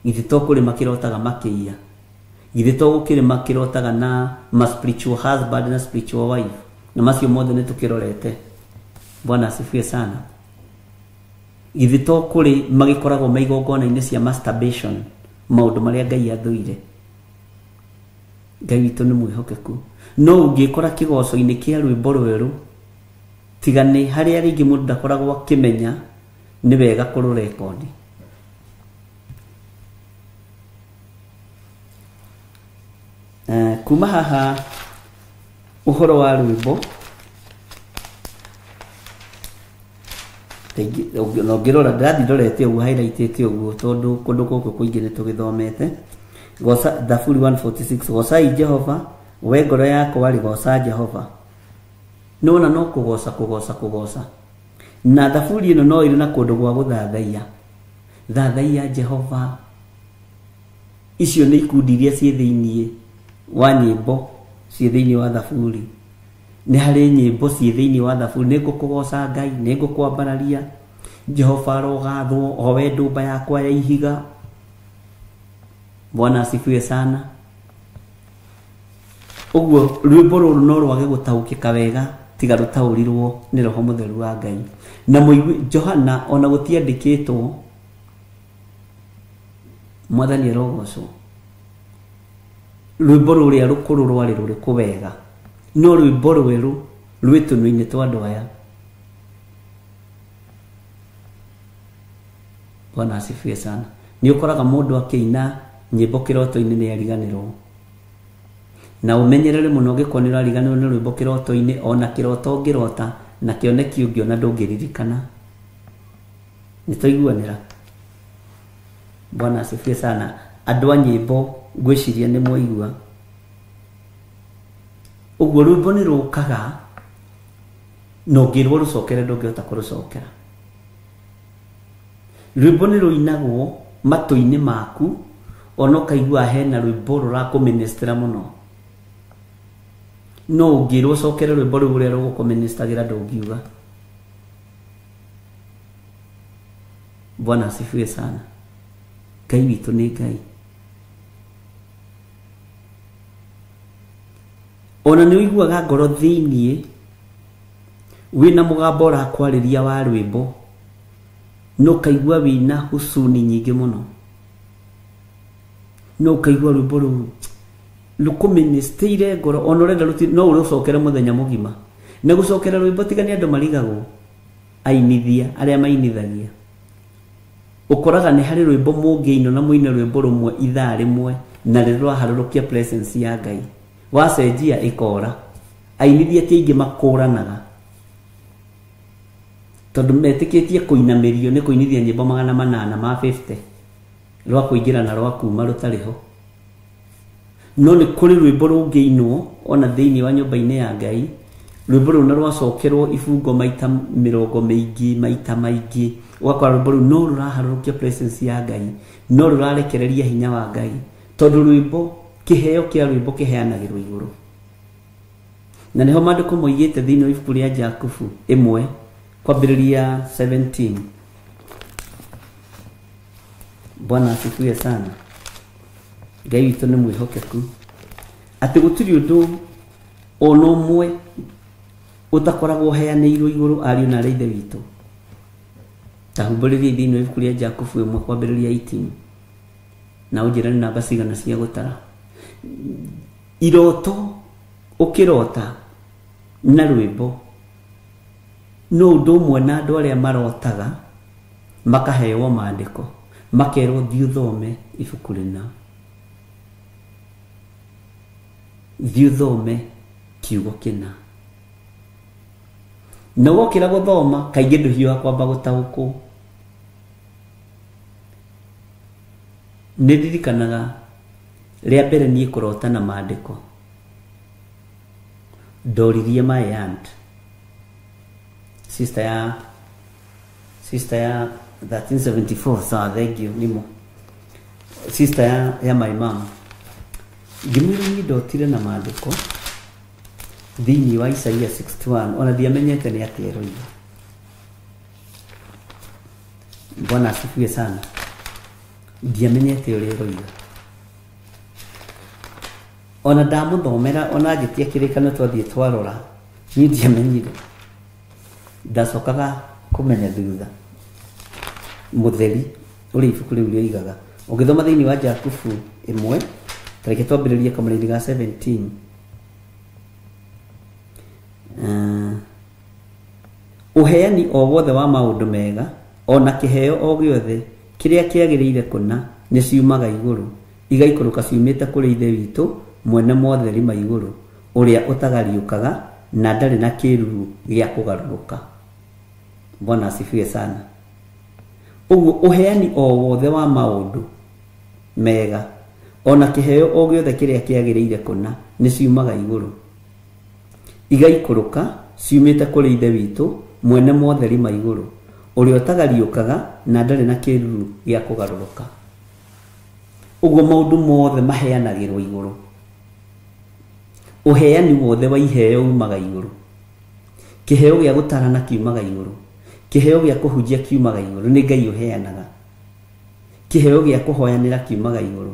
Githĩ to kũrĩ makĩrotaga makĩiya? Githĩ to gũkĩrĩ makĩrotaga na ma spiritual husband na spiritual wife? Na macio mothe nĩ tũkĩrorete. Bwana asifiwe sana. Githĩ to kũrĩ magĩkoragwo me igongona-inĩ cia masturbation, maũndũ marĩa Ngai athũire. Ngai witũ nĩ mwĩhokeku. No ũngĩkora kĩgoco-inĩ kĩa rwĩmbo rwerũ, tiga nĩ harĩa rĩngĩ mũndũ ndakoragwo akĩmenya nĩ wega kũrũrekondi. Kuma haha ũhoro wa rwĩmbo, na ũngĩrora ndĩrathiĩ ndorete ũguo highlightĩte ũguo tondũ kũndũ gũkũ kũingĩ nĩ tũgĩthomete. Goca Thaburi 146, gocai Jehova, we ngoro yakwa rĩ, goca Jehova. Nĩwona no kũgoca kũgoca kũgoca. Na Thaburi ĩno no ĩrĩ na kũndũ gwa gũthathaiya. Thathaiya Jehova. Icio nĩ ikundi iria ciĩ thĩinĩ wa nyĩmbo ciĩ thĩinĩ wa Thaburi. Nĩ harĩ nyĩmbo ciĩ thĩinĩ wa Thaburi, nĩ ngũkũgoca Ngai, nĩ ngũkwambararia. Jehova arogathwo, o we ndũmba yakwa ya ihiga. Bwana asifiwe sana. Ũguo rwĩmbo rũrũ no rwage gũtaũkĩka wega tiga rũtaũrirwo nĩ Roho Mũtheru wa Ngai. Na mũigue Johana ona gũtiandĩkĩtwo, Mwathani arogocwo. Rwĩmbo rũrĩa rũkũrũ rwarĩ rũrĩkũ wega, no rwĩmbo rwerũ rwĩ tũnua-inĩ twa andũ aya. Bwana asifiwe sana. Nĩ ũkoraga mũndũ akĩina nyĩmbo kĩroto-inĩ nĩ ariganĩrwo. Na ũmenyerere mũno ũngĩkorwo nĩ ũrariganĩrwo nĩ rwĩmbo kĩroto-inĩ, ona kĩroto ũngĩrota na kĩoneki ũngĩona ndũngĩririkana. Nĩ twaiguanĩra? Bwana asifiwe sana. Andũ a nyĩmbo ngwĩciria nĩ mwaigua. Ũguo rwĩmbo nĩ rũkaga na ũngĩrwo rũcokere ndũngĩhota kũrũcokera. Rwĩmbo nĩ rũinagwo matũ-inĩ maku, ona ũkaigua hena rwĩmbo rũrakũministera mũno. No ũngĩrwo ũcokere rwĩmbo rũu ũrĩa rũgũkũministagĩra ndũngiuga. Bwana asifiwe sana. Ngai witũ nĩ Ngai. Ona nĩ ũiguaga ngoro thĩiniĩ wĩna mũgambo ũrakwarĩria wa rwĩmbo, no ũkaigua wĩna husuni nyingĩ mũno, no ũkaigua rwĩmbo rũu rũkũmĩnĩstĩire ngoro, ona ũrenda no ũrũcokere mũthenya mũgima. Na gũcokera rwĩmbo tiga nĩ andũ marigagwo, ainithia arĩa mainithagia, ũkoraga nĩ harĩ rwĩmbo mũngĩinwo na mũine rwĩmbo rũmwe ithaa rĩmwe na rĩraharũrũkia presence ya Ngai, wacenjia ĩkora. Ainithia ti aingĩ makũranaga tondũ metĩkĩtie kũinamĩrio nĩ kũinithia nyĩmbo 850 rwa kũingĩra na rwa kuma rũtarĩ ho. No nĩ kũrĩ rwĩmbo rũngĩinwo ona thĩinĩ wa nyũmba-inĩ ya Ngai, rwĩmbo rũu na rwacokerwo ibungo maita mĩrongo mĩingĩ maita maingĩ, ũgakora rwĩmbo rũu no rũraharũrũkia presence ya Ngai, no rũrarekereria hinya wa Ngai, tondũ rwĩmbo, kĩheo kĩa rwĩmbo kĩheanagĩrwo igũrũ. Na nĩho maandĩko moigĩte thĩinĩ wa ibuku rĩa Jakubu 1 kwambĩrĩria 17. Bwana asifiwe sana. Ngai witũ nĩ mwĩhokeku atĩ gũtirĩ ũndũ ona ũmwe ũtakoragwo ũheanĩirwo igũrũ ariũ na arĩa ithe witũ. Ta humbũrĩria thĩinĩ wa ibuku rĩa Jakubu 1 kwambĩrĩria 18 na ũnjĩre nĩ namba cigana cia gũtara. Iroto ũkĩrota na rwĩmbo no ũndũ ũmwe na andũ arĩa marotaga makaheo maandĩko, makerwo thiĩ ũthome ibuku rĩna, thiĩ ũthome kiugo kĩna. Na wokĩra gũthoma kaingĩ ndũhiũha kwamba gũtaũkwo. Nĩ ndirikanaga rĩa mbere niĩ kũrota na maandĩko, ndoririe my aunt, sister ya 1374, sawa, thank you nimo, sister ya my mom, ngĩmwĩra niĩ ndotire na maandĩko thĩinĩ wa Isaia 61, ona ndiamenyete nĩ atĩa ĩroiga. Bwana asifiwe sana. Ndiamenyete ũrĩa ĩroiga. Ona ndamũthomera, ona njĩtie kĩrĩkanĩro twathiĩ twarora, niĩ ndiamenyire. Ndacokaga kũmenya thutha mũtheri ũrĩa ibuku rĩu rĩoigaga. Ũngĩthoma thĩinĩ wa Jakubu 1, tareke twambĩrĩrie kamũraini ga 17. Ũheani o wothe wa maũndũ mega ona kĩheo o gĩothe kĩrĩa kĩagĩrĩire kũna nĩ ciumaga igũrũ, igaikũrũka ciumĩte kũrĩ Ithe witũ mwene motheri ma igũrũ, ũrĩa ũtagariũkaga na ndarĩ na kĩruru gĩa kũgarũrũka. Bwana asifiwe sana. Ũguo ũheani o wothe wa maũndũ mega ona kĩheo o gĩothe kĩrĩa kĩagĩrĩire kũna nĩ ciumaga igũrũ, igaikũrũka ciumĩte kũrĩ Ithe witũ mwene motheri ma igũrũ, ũrĩa ũtagariũkaga na ndarĩ na kĩruru gĩa kũgarũrũka. Ũguo maũndũ mothe maheanagĩrwo igũrũ. Ũheani wothe wa iheo umaga igũrũ. Kĩheo gĩa gũtarana kiumaga igũrũ, kĩheo gĩa kũhunjia kiumaga igũrũ, nĩ Ngai ũheanaga. Kĩheo gĩa kũhoyanĩra kiumaga igũrũ,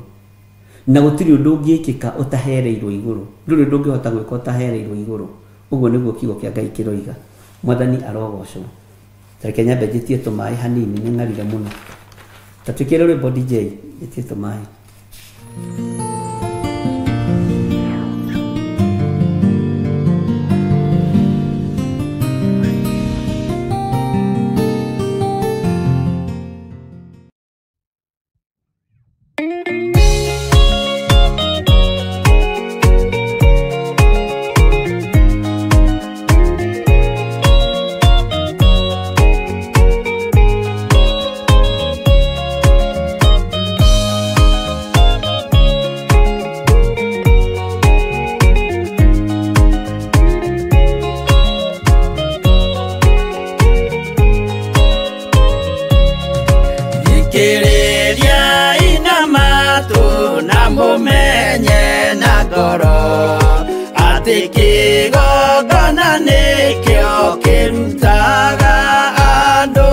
na gũtirĩ ũndũ ũngĩkĩka ũtahereirwo igũrũ. Ndũrĩ ũndũ ũngĩhota gwĩka ũtahereirwo igũrũ. Ũguo nĩguo kiugo kĩa Ngai kĩroiga. Mwathani arogocwo. Tareke nyambe njĩtie tũmaĩ hanini, nĩ ng'arire mũno. Ta twĩkĩre rwĩmbo DJ, njĩtie tũmaĩ. Kĩrutaga andũ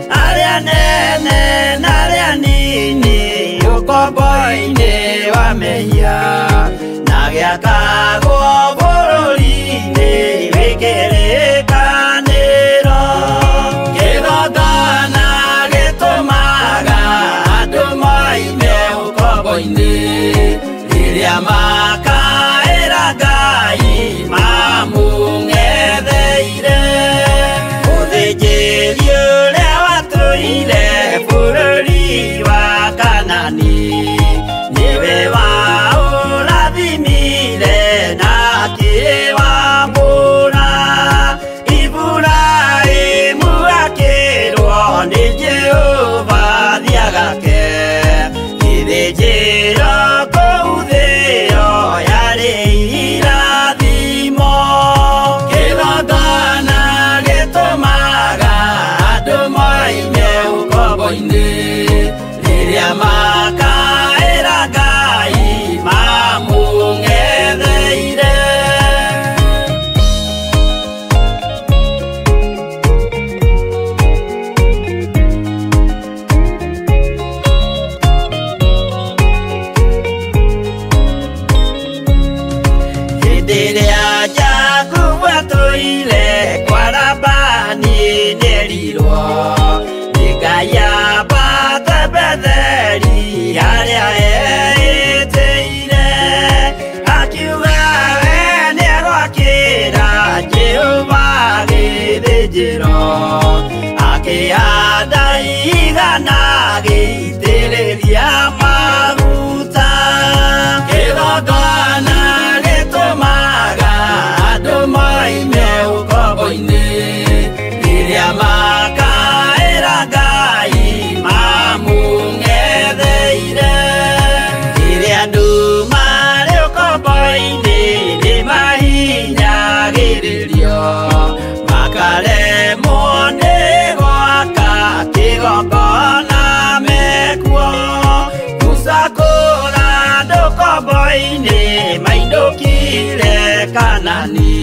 arĩa nene na arĩa nini. Gĩtaigana gĩitĩrĩria maguta. Kĩgongona gĩtũmaga andũ moime ũkombo-inĩ, rĩrĩa makaĩra Ngai mamũng'etheire. Rĩrĩa andũ marĩ ũkombo-inĩ nĩmahinyagĩrĩrio, makaremwo nĩ gwaka kĩgongona mekuo. Musa kũra andũ ũkombo-inĩ mainũkire Kanani,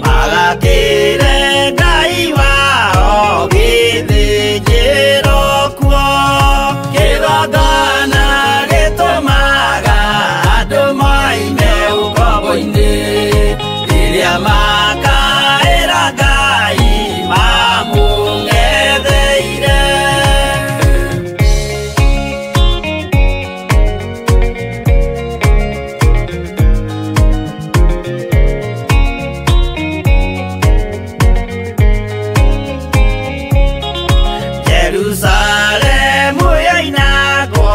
magakĩre Ngai wao gĩthĩnjĩro kuo. Kĩgongona gĩtũmaga andũ moime ũkombo-inĩ, rĩrĩa makaĩra Ngai mamũng'etheire. Jerusalemu yoinagwo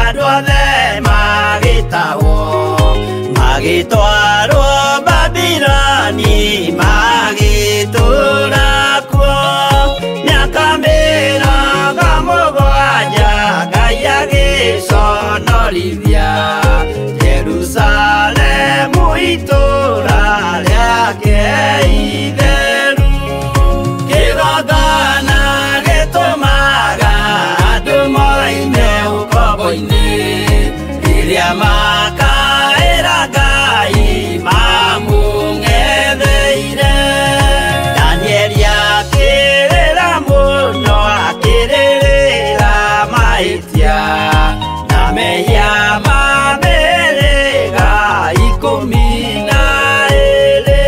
andũ othe magĩtahwo, magĩtwarwo Babiloni magĩtũũra kuo. Mĩaka 70 Ngai agĩconorithia Jerusalemu itũũra rĩake itheru. Kĩgongona gĩtũmaga andũ moime ũkombo-inĩ, rĩrĩa makaĩra Ngai mamũng'etheire. Danieli akĩrĩra mũno, akĩrĩrĩra mahĩtia na mehia ma mĩhĩrĩga 12.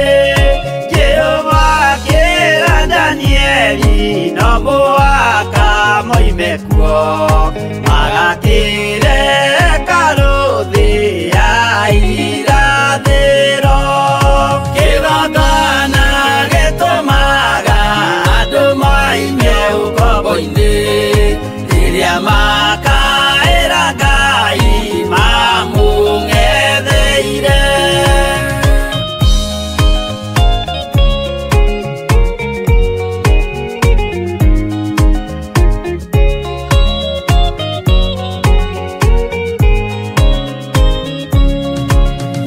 Jehova akĩra Danieli no mũhaka moime kuo, magakĩre hekarũ thĩ ya irathĩro. Kĩgongona gĩtũmaga andũ moime ũkombo-inĩ, rĩrĩa makaĩra Ngai mamũng'etheire.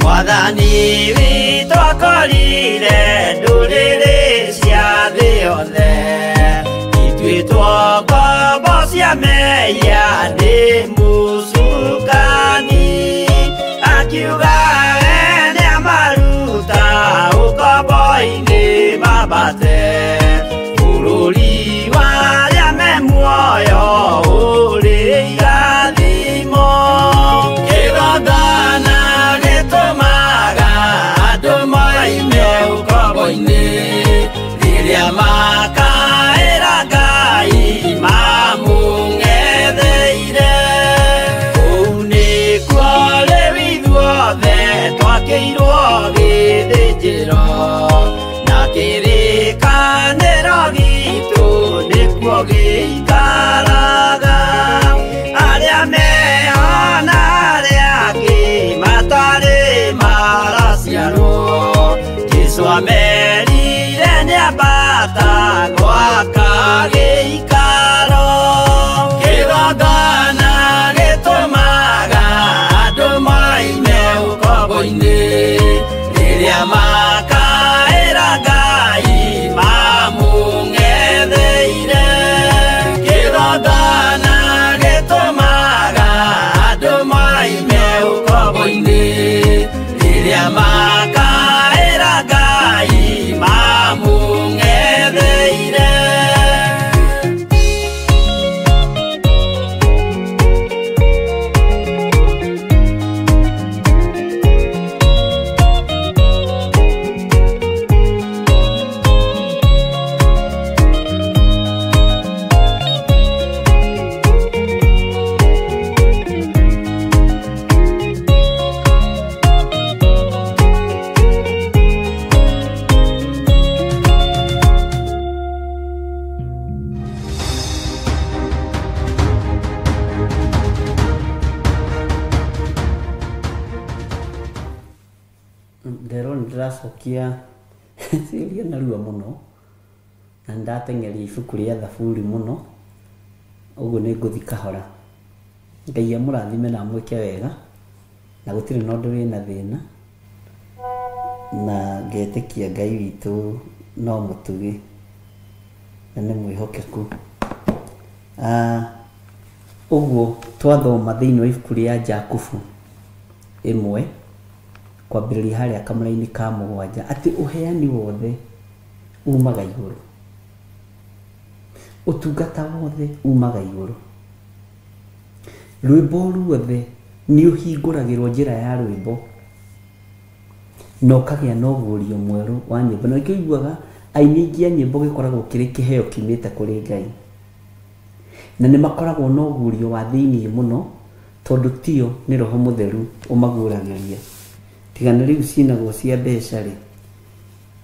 Mwathani witũ akorire ndũrĩrĩ cia thĩ yothe, ituĩtwo ngombo cia mehia nĩ mũcukani. Akiuga we nĩamaruta ũkombo-inĩ mambate, bũrũri wa arĩa me muoyo ũrĩ irathimo. Kĩgongona gĩtũmaga andũ moime ũkombo-inĩ, rĩrĩa makaĩra Ngai mamũng'etheire. Kũu nĩkuo rĩu ithuothe twakĩirwo gĩthĩnjĩro, na kĩrĩkanĩro gitũ nĩkuo gĩikaraga. Arĩa meho na arĩa angĩ matarĩ maraciarwo, Jesũ amerire nĩambata gwaka gĩikaro. Kĩgongona gĩtũmaga andũ moime ũkombo-inĩ, rĩrĩa makaĩra Ngai mamũng'etheire. ndĩracokia ciũria narua mũno na nĩndateng'eria ibuku rĩa Thaburi mũno, ũguo nĩ ngũthiĩ kahora. Ngai amũrathime na amwĩke wega, na gũtirĩ na ũndũ wĩna thĩna, na ngetĩkia Ngai witũ no mũtugi na nĩ mwĩhokeku. Ũguo twathoma thĩinĩ wa ibuku rĩa Jakubu 1 kwambĩrĩria harĩa kamũra-inĩ ka 7 atĩ ũheani wothe umaga igũrũ, ũtungata wothe umaga igũrũ, rwĩmbo ruothe nĩ ũhingũragĩrwo njĩra ya rwĩmbo na ũkagĩa na ũguũrio mwerũ wa nyĩmbo. Na nĩkĩo ũiguaga aini aingĩ a nyĩmbo gĩkoragwo kĩrĩ kĩheo kiumĩte kũrĩ Ngai, na nĩ makoragwo na ũguũrio wa thĩiniĩ mũno tondũ tio nĩ Roho Mũtheru ũmaguũragĩria. Tiga na rĩu cinagwo cia mbeca rĩ,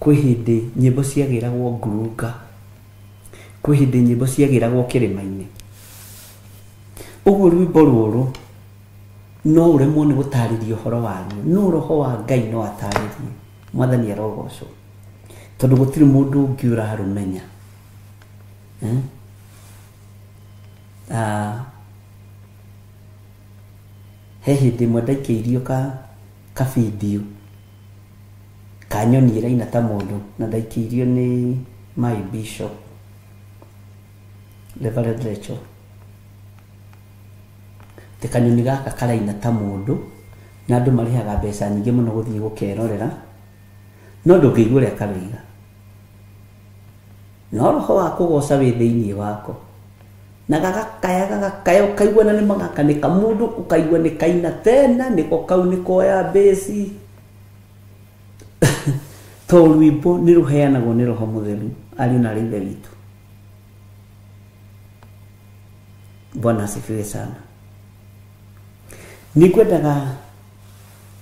kwĩ hĩndĩ nyĩmbo ciagĩragwo ngurunga, kwĩ hĩndĩ nyĩmbo ciagĩragwo kĩrĩma-inĩ. Ũguo rwĩmbo rũrũ no ũremwo nĩ gũtarĩria ũhoro waruo, no Roho wa Ngai no atarĩrie. Mwathani arogocwo, tondũ gũtirĩ mũndũ ũngĩ ũrarũmenya. He hĩndĩ ĩmwe ndaikĩirio ka video ka nyoni ĩraina ta mũndũ, na ndaikĩirio nĩ my bishop Reverend Rachel. Atĩ kanyoni gaka karaina ta mũndũ, na andũ marĩhaga mbeca nyingĩ mũno gũthiĩ gũkerorera, no ndũngĩigua ũrĩa karoiga. No roho wa kũgoca wĩ thĩiniĩ wako, na gagakaya gagakaya, ũkaigua na nĩ magaka nĩ kamũndũ, ũkaigua nĩ kaina tena, nĩko kau nĩ koya mbĩci. To rwĩmbo nĩ rũheanagwo nĩ Roho Mũtheru, ariũ na aarĩ a Ithe witũ. Bwana asifiwe sana. Nĩ ngwendaga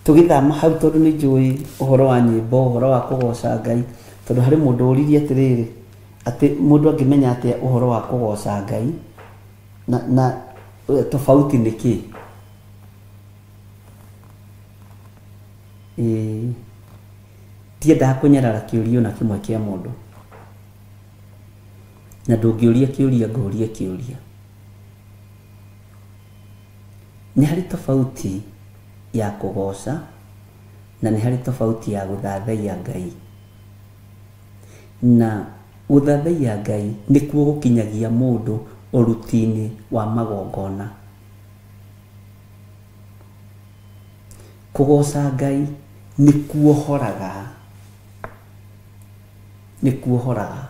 tũgĩthama hau, tondũ nĩ njũĩ ũhoro wa nyĩmbo, ũhoro wa kũgoca Ngai, tondũ harĩ mũndũ ũririe atĩrĩrĩ, atĩ mũndũ angĩmenya atĩa ũhoro wa kũgoca Ngai na tofauti nĩ kĩ? Ndiendaga kũnyarara kĩũria ona kĩmwe kĩa mũndũ, na ndũngĩũria kĩũria ngũrie kĩũria. Nĩ harĩ tofauti ya kũgoca na nĩ harĩ tofauti ya gũthathaiya Ngai. Na gũthathaiya Ngai nĩkuo gũkinyagia mũndũ ũruti-inĩ wa magongona. Kũgoca Ngai nĩ kuohoraga, nĩ kuohoraga.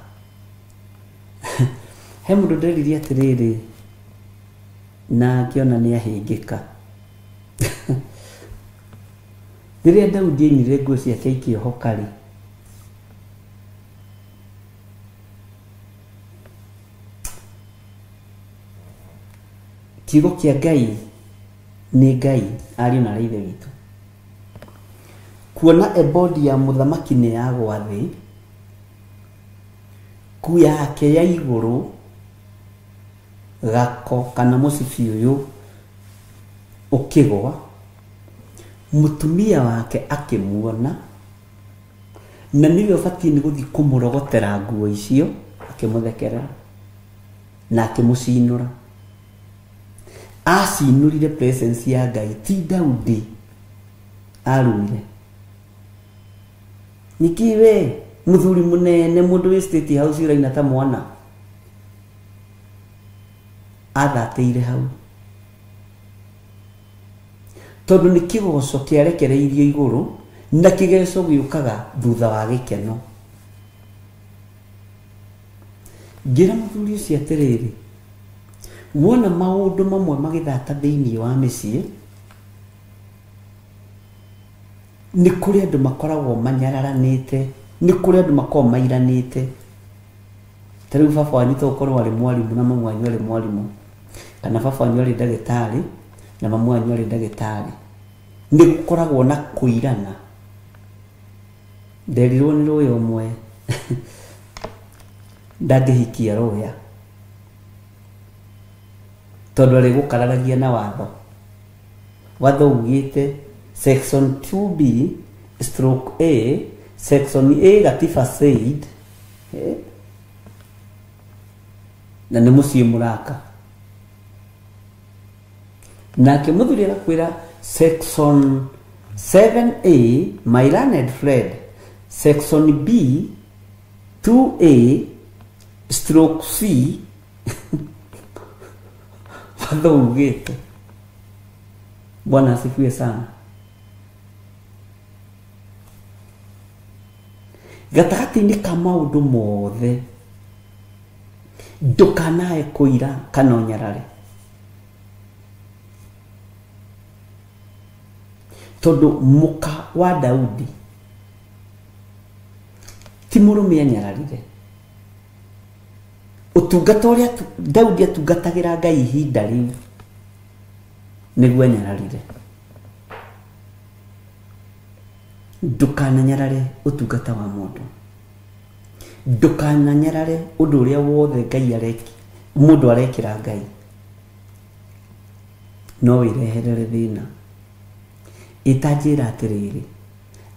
He mũndũ nderirie atĩrĩrĩ, na ngĩona nĩ ahĩngĩka. Rĩrĩa Daudi ainire nguo ciake ikĩohoka rĩ, kiugo kĩa Ngai nĩ Ngai, ariũ na aarĩ a Ithe witũ. Kuona ebodi ya mũthamaki nĩ yagwa thĩ, nguo yake ya igũrũ, gako kana mũcibi ũyũ ũkĩgwa, mũtumia wake akĩmuona, na nĩwe ũbatiĩ nĩ gũthiĩ kũmũrogotera nguo icio, akĩmũthekerera na akĩmũcinũra. Acinũrire presence ya Ngai, ti Daudi arumire. Nĩkĩ we mũthuri mũnene, mũndũ wĩ State House ũraina ta mwana, athatĩire hau, tondũ nĩ kĩgoco kĩarekereirio igũrũ, na kĩgeco gĩũkaga thutha wa gĩkeno. Ngĩra mũthuri ũcio atĩrĩrĩ, wona maũndũ mamwe magĩthata thĩiniĩ wa mĩciĩ, nĩ kũrĩ andũ makoragwo manyararanĩte, nĩ kũrĩ andũ makoragwo mairanĩte. Ta rĩu baba wanyu to ũkorwo arĩ mwarimũ na mamu wanyu arĩ mwarimũ, kana baba wanyu arĩ ndagĩtarĩ na mamu wanyu arĩ ndagĩtarĩ, nĩ gũkoragwo na kũirana. Nderirwo nĩ rũya ũmwe ndangĩhikia rũya, tondũ arĩgũkararagia na watho. Watho ugĩte section 2B stroke A section A gatiba said na nĩ mũciĩ mũraka. Nake mũthuri agakwĩra section 7A my learned friend, section B 2A stroke C watho ugĩte. Bwana asifiwe sana. Gatagatĩ-inĩ ka maũndũ mothe ndũkanae kũira kana ũnyarare, tondũ mũka wa Daudi ti mũrũme anyararire. Ũtungata ũrĩa Daudi atungatagĩra Ngai ihinda rĩu nĩguo anyararire. Ndũkananyarare ũtungata wa mũndũ, ndũkananyarare ũndũ ũrĩa wothe Ngai areki mũndũ arekĩra Ngai, no wĩreherere thĩna. Ĩtanjĩra atĩrĩrĩ,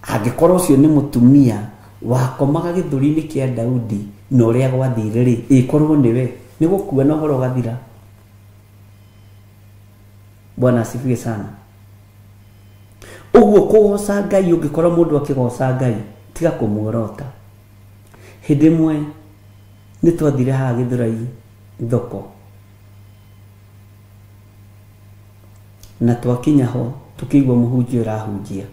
angĩkorwo ũcio nĩ mũtumia wakomaga gĩthũri-inĩ kĩa Daudi na ũrĩa gwathire rĩ, ĩkorwo nĩwe nĩ gũkua na ũhoro ũgathira. Bwana asifiwe sana. Ũguo kũgoca Ngai, ũngĩkorwo mũndũ akĩgoca Ngai tiga kũmuorota. Hĩndĩ ĩmwe nĩ twathire haha Gĩthũrai thoko, na twakinya ho tukĩigua mũhunjia ũrahunjia.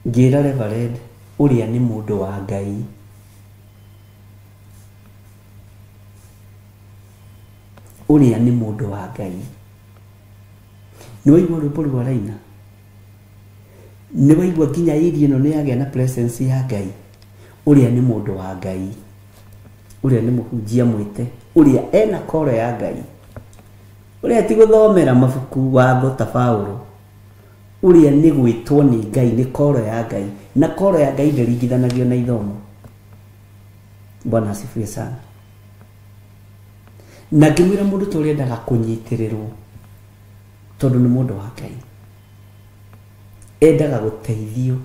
Ngĩra Reverend ũrĩa nĩ mũndũ wa Ngai, ũrĩa nĩ mũndũ wa Ngai. Nĩ waigua rwĩmbo rũu araina, nĩ waigua nginya area ĩno nĩ yagĩa na presence ya Ngai. Ũrĩa nĩ mũndũ wa Ngai, ũrĩa nĩ mũhunjia mwĩte, ũrĩa ena koro ya Ngai, ũrĩa ti gũthomera mabuku watho ta Paũlũ, ũrĩa nĩ gwĩtwo nĩ Ngai, nĩ koro ya Ngai, na koro ya Ngai ndĩringithanagio na ithomo. Bwana asifiwe sana. Na ngĩmwĩra mũndũ ta ũrĩa endaga kũnyitĩrĩrwo, tondũ nĩ mũndũ wa Ngai, endaga gũteithio.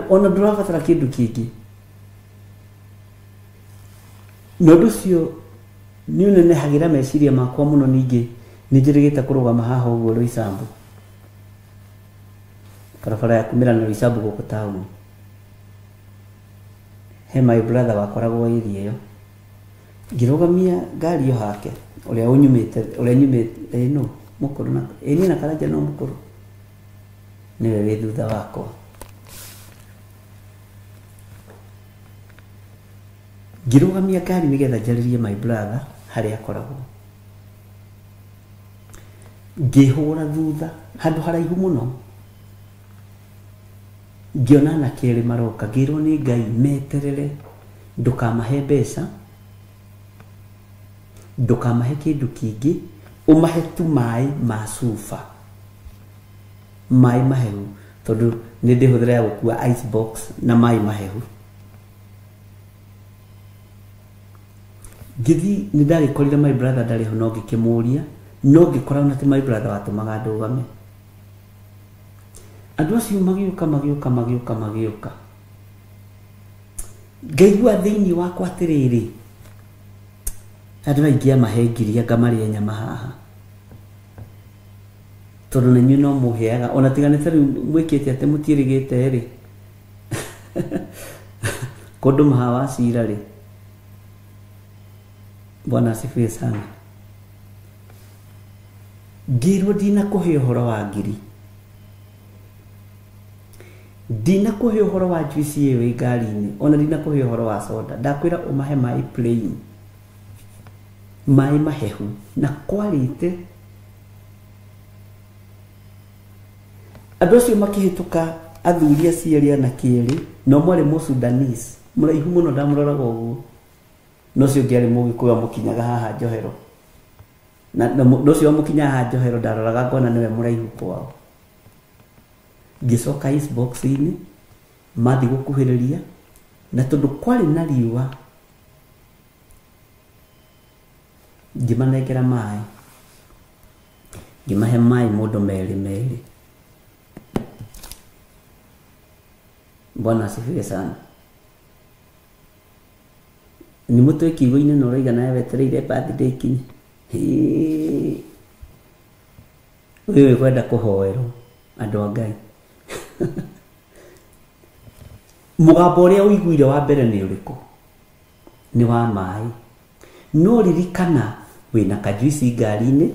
Ona ndũrabatara kĩndũ kĩngĩ. Na ũndũ ũcio nĩ ũnenehagĩra meciria makwa mũno. Ningĩ nĩ njĩrĩgĩte kũrũgama haha ũguo Roysambu, barabara ya kumĩra na Roysambu gũkũ taũni. He my brother wakoragwo area ĩyo, ngĩrũgamia ngari ĩyo hake, ũrĩa ũnyumĩte, ũrĩa nyumĩte no mũkũrũ na ĩni na Karanja no mũkũrũ, nĩwe wĩ thutha wakwa. Ngĩrũgamia ngari nĩgetha njarĩrie my brother harĩa akoragwo. Ngĩhũra thutha handũ haraihu mũno, ngĩona anake erĩ maroka. Ngĩrwo nĩ Ngai meterere, ndũkamahe mbeca, ndũkamahe kĩndũ kĩngĩ, ũmahe tu maĩ ma cuba, maĩ mahehu, tondũ nĩ ndĩhũthĩra ya gũkua ice box na maĩ mahehu. Ngĩthiĩ nĩ ndagĩkorire my brother ndarĩ ho, no ngĩkĩmũria, no ngĩkora ona ti my brother watũmaga ndũgame. Andũ acio magĩũka magĩũka magĩũka magĩũka, ngaigua thĩinĩ wakwa atĩrĩrĩ, andũ aingĩ amahe ngiri anga marĩe nyama haha, tondũ na inyuĩ no mũheaga, ona tiga nĩ ta rĩu mwĩkĩte atĩ mũtiĩrĩgĩte rĩ kũndũ maha wa cira rĩ. Bwana asifiwe sana. Ngĩrwo ndinakũhe ũhoro wa ngiri, ndinakũhe ũhoro wa juice ĩyo ĩ ngari-inĩ, ona ndinakũhe ũhoro wa soda. Ndakwĩra ũmahe maĩ plain, maĩ mahehu, na kwarĩte. Andũ acio makĩhĩtũka, athuri acio erĩ anake erĩ, na ũmwe arĩ Mũsudanese mũraihu mũno, ndamũroraga ũguo, na ũcio ũngĩ arĩ Mũgĩkũyũ amũkinyaga haha njohero, na ũcio amũkinyaga haha njohero ndaroraga ngona nĩwe mũraihu kwao. Ngĩcoka ice box-inĩ, mathiĩ gũkuhĩrĩria, na tondũ kwarĩ na riũa ngĩmanengera maĩ. Ngĩmahe maĩ mũndũ merĩ merĩ. Bwana asifiwe sana. Nĩ mũtwe kiugo-inĩ na ũraiga nawe wetereire birthday ikinye. Ũyũ wĩkwenda kũhoerwo andũ a Ngai. Mũgambo ũrĩa ũiguire wa mbere nĩ ũrĩkũ? Nĩ wa maĩ. No ririkana wĩna kajuici ngari-inĩ,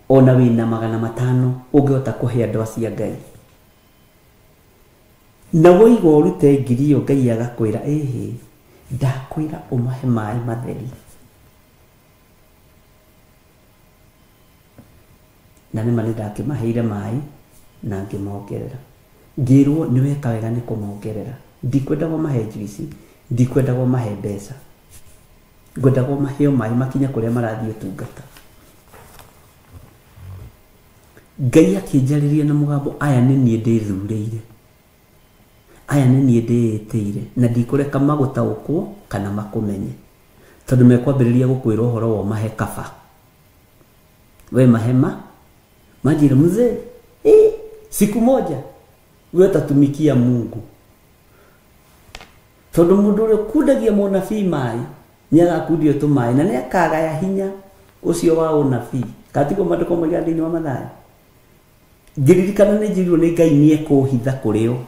ona wĩna 500 ũngĩhota kũhe andũ acio a Ngai. Na woiga ũrute 1,000 ĩyo Ngai agakwĩra ĩhĩ, ndakwĩra ũmahe maĩ matheri. Na nĩma nĩndakĩmaheire maĩ na ngĩmongerera. Ngĩrwo nĩ weka wega nĩ kũmongerera. Ndikwendaga ũmahe njuici, ndikwendaga ũmahe mbeca. Ngwendaga ũmahe o maĩ makinye kũrĩa marathiĩ ũtungata. Ngai akĩnjarĩria na mũgambo, aya nĩ niĩ ndĩthurĩire. Aya nĩ niĩ ndĩĩtĩire na ndikũreka magũtaũkwo kana makũmenye. Tondũ mekwambĩrĩria gũkwĩra ũhoro wa ũmahe kaba. We mahema manjĩra mzee, siku moja we utatumikia Mungu. Tondũ mũndũ ũrĩa ũkundagia mũnabii maĩ nĩagakundio tũmaĩ na nĩakagaya hinya ũcio wa ũnabii. Katiguo maandĩko moigaga thĩinĩ wa Mathayo. Ngĩririkana nĩ njĩrirwo nĩ Ngai nĩekũhitha kũrĩ o.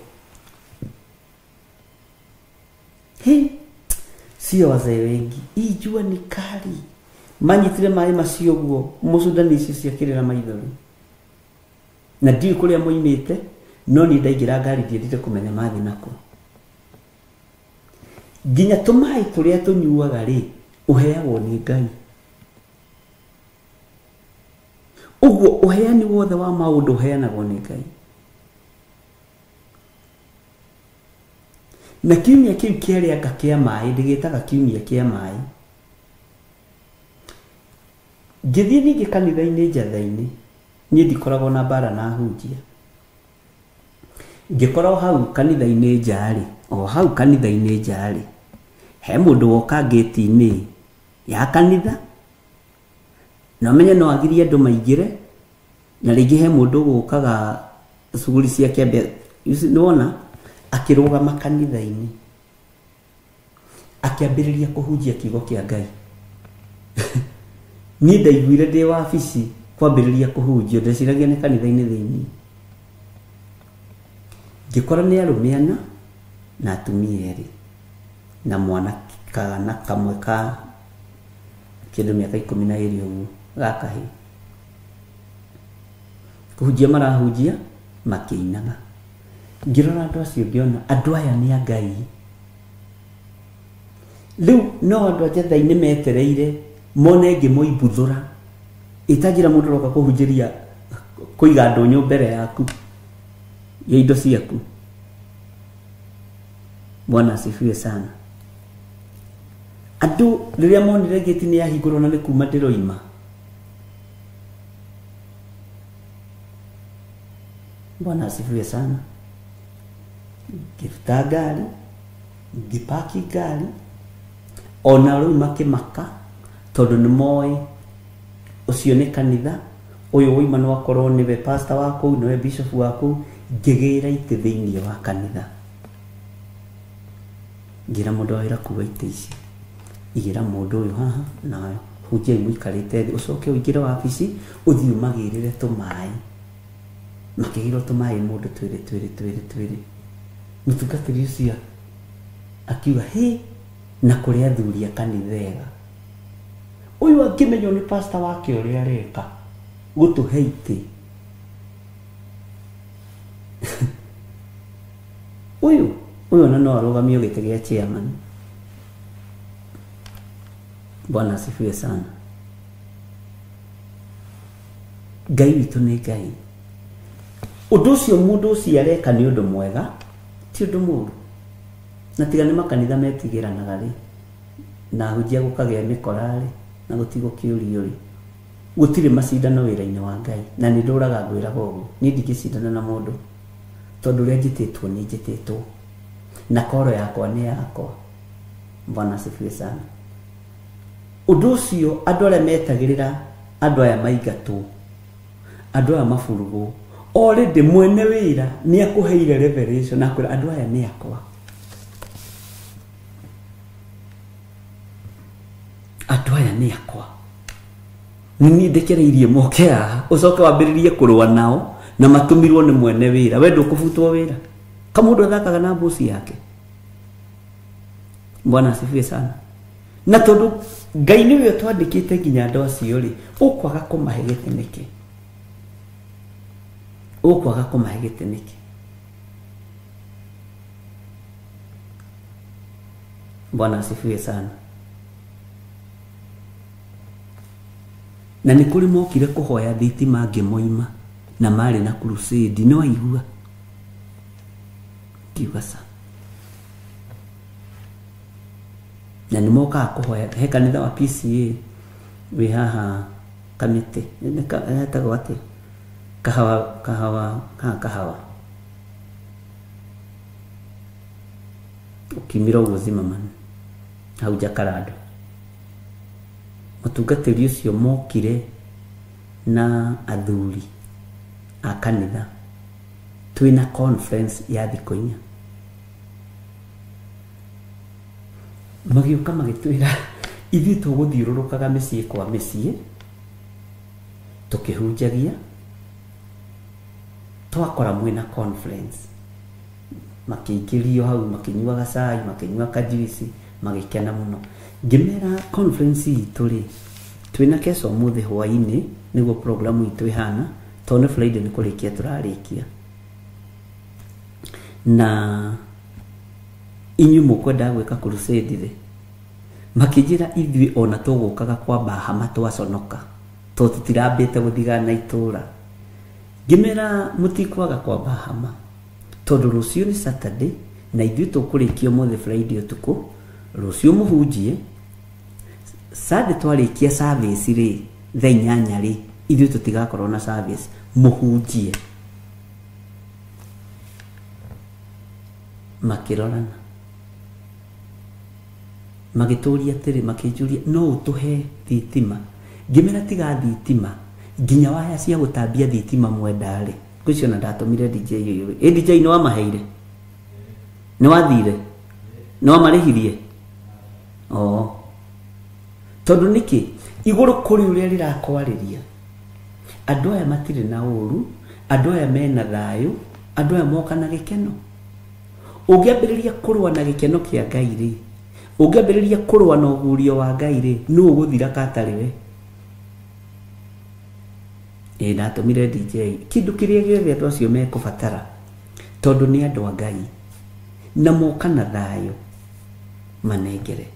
He, sio wazee wengi. Hii jua ni kali. Manyitire maĩ macio ũguo, mũcundani icio ciakĩrĩra maithori. Na ndiũĩ kũrĩa moimĩte, no niĩ ndaingĩra ngari ndiendire kũmenya mathiĩ nakũ. Nginya tũmaĩ tũrĩa tũnyuaga rĩ, ũheagwo nĩ Ngai. Ũguo ũheani wothe wa maũndũ ũheanagwo nĩ Ngai. Na kiumia kĩu kĩarĩ anga kĩa maĩ, ndĩgĩtaga kiumia kĩa maĩ. Ngĩthiĩ ningĩ kanitha-inĩ njatha-inĩ, niĩ ndikoragwo na mbara na ahunjia. Ngĩkora o hau kanitha-inĩ nja-rĩ, o hau kanitha-inĩ nja-rĩ, he mũndũ woka ngĩti-inĩ ya kanitha, na ũmenye no agirie andũ maingĩre, na rĩngĩ he mũndũ ũgũkaga cuguri ciake ambe, nĩwona akĩrũgama kanitha-inĩ akĩambĩrĩria kũhunjia kiugo kĩa Ngai. Niĩ ndaiguire ndĩ wabici kwambĩrĩria kũhunjio, ndeciragia nĩ kanitha-inĩ thĩinĩ. Ngĩkora nĩ arũme ana na atumia erĩ na mwana kana kamwe ka kĩndũ mĩaka 12 ũguo ga kahĩĩ. Kũhunjia marahunjia makĩinaga. Ngĩrora andũ acio ngĩona andũ aya nĩ a Ngai. Rĩu no andũ a njatha-inĩ metereire mone ngĩmoimbuthũra. Ĩtanjĩra mũndũ ũroka kũhunjĩria kũiga ndũnyũ mbere yaku ya indo ciaku. Bwana asifiwe sana. Andũ rĩrĩa monire ngĩti nĩ yahingũrwo na nĩ kuma ndĩroima, Bwana asifiwe sana. Ngĩruta ngari, ngĩpaki ngari, ona rĩu makĩmaka tondũ nĩ moĩ ũcio nĩ kanitha, ũyũ woima no akorwo nĩwe pastor wa kũu, nĩwe bishop wa kũu. Ngĩgĩra itĩ thĩinĩ wa kanitha. Ngĩra mũndũ wa wĩra kuua itĩ ici, igĩra mũndũ ũyũ haha nawe hunjiai mũikarĩte thĩ, ũcoke ũingĩre wabici ũthiĩ ũmagĩrĩre tũmaĩ. Makĩgĩrwo tũmaĩ mũndũ twĩrĩ twĩrĩ twĩrĩ twĩrĩ. Mũtungatĩri ũcio akiuga hĩ, na kũrĩ athuri a kanitha ega. Ũyũ angĩmenywo nĩ pastor wake ũrĩa areka gũtũhe itĩ. Ũyũ ona no arũgamio gĩtĩ gĩa chairman. Bwana asifiwe sana. Ngai witũ nĩ Ngai. Ũndũ ũcio mũndũ ũcio areka nĩ ũndũ mwega, ti ũndũ mũũru. Na tiga nĩ makanitha metigĩranaga rĩ, na ahunjia gũkagĩa mĩkora rĩ, na gũtigũkĩũrio rĩ, gũtirĩ macindano wĩra-inĩ wa Ngai. Na nĩ ndũraga ngwĩraga ũguo, niĩ ndingĩcindana na mũndũ tondũ ũrĩa njĩtĩtwo nĩ njĩtĩtwo, na koro yakwa nĩ yakwa. Bwana asifiwe sana. Ũndũ ũcio andũ arĩa metagĩrĩra Andũ aya maingatwo, andũ aya maburugwo. Already mwene wĩra nĩ akũheire revelation akwĩra andũ aya nĩ akwa. Andũ aya nĩ akwa. Nĩ niĩ ndekereirie moke haha ũcoke wambĩrĩrie kũrũa nao na matũmirwo nĩ mwene wĩra. We ndũkũbutwo wĩra. Kamũndũ athakaga na mbuci yake. Bwana asifiwe sana. Na tondũ Ngai nĩwe ũtwandĩkĩte nginya andũ acio rĩ, ũkwaga kũmahe gĩtĩ nĩkĩ? Ũkwaga kũmahe gĩtĩ nĩkĩ? Bwana asifiwe sana. Na nĩ kũrĩ mokire kũhoya thitima ngĩmoima na marĩ na crusade no aigua kiuga sa. Na nĩ mokaga kũhoya he kanitha wa PCA wĩ haha Kamĩtĩ, hetagwo atĩa? Kahawa, kahawa, kahawa. Ũkiumĩra ũguo Zimmerman hau Jacaranda. Mũtungatĩri ũcio mokire na athuri a kanitha twĩna conference ya thikũ inya. Magĩũka magĩtwĩra ithuĩ tũgũthiũrũrũkaga mĩciĩ kwa mĩciĩ tũkĩhunjagia, twakora mwĩna conference. Makĩingĩrio hau makĩnyuaga cai, makĩnyua kajuici, magĩkena mũno. Ngĩmera conference itũ rĩ, twĩna kesho ũmũthĩ hwaĩ-inĩ nĩguo programu itũ ĩhana, tondũ nĩ Friday nĩ kũrĩkia tũrarĩkia. Na inyuĩ mũkwendaga gwĩka crusade rĩ, makĩnjĩra ithuĩ ona tũgũkaga kwamba hama twaconoka tondũ tũtirambĩte gũthigana itũra. Ngĩmera mũtikwaga kwamba hama tondũ rũciũ nĩ Saturday na ithuĩ tũkũrĩkia ũmũthĩ Friday ũtukũ, rũciũ mũhunjie. Sunday twarĩkia service rĩ, thaa inyanya rĩ, ithuĩ tũtigakorwo na service, mũhunjie. Makĩrorana magĩtũria atĩrĩ, makĩnjũria no ũtũhe thitima. Ngĩmera tiga thitima, nginya waya cia gũtambia thitima mwenda rĩ, ngwĩciria ona ndatũmire DJ ũyũ. Ĩ DJ nĩ wamaheire? Nĩ wathire? Nĩ wamarĩhirie? Oo. Tondũ nĩkĩ? Igũrũ kũrĩ ũrĩa rĩrakwarĩria. Andũ aya matirĩ na ũru, andũ aya mena thayũ, andũ aya moka na gĩkeno. Ũngĩambĩrĩria kũrũa na gĩkeno kĩa Ngai rĩ, ũngĩambĩrĩria kũrũa na ũguũrio wa Ngai rĩ, nũ ũgũthira katarĩ we? Ĩ ndatũmire DJ. Kĩndũ kĩrĩa gĩothe andũ acio mekũbatara, tondũ nĩ andũ a Ngai na moka na thayũ, manengere.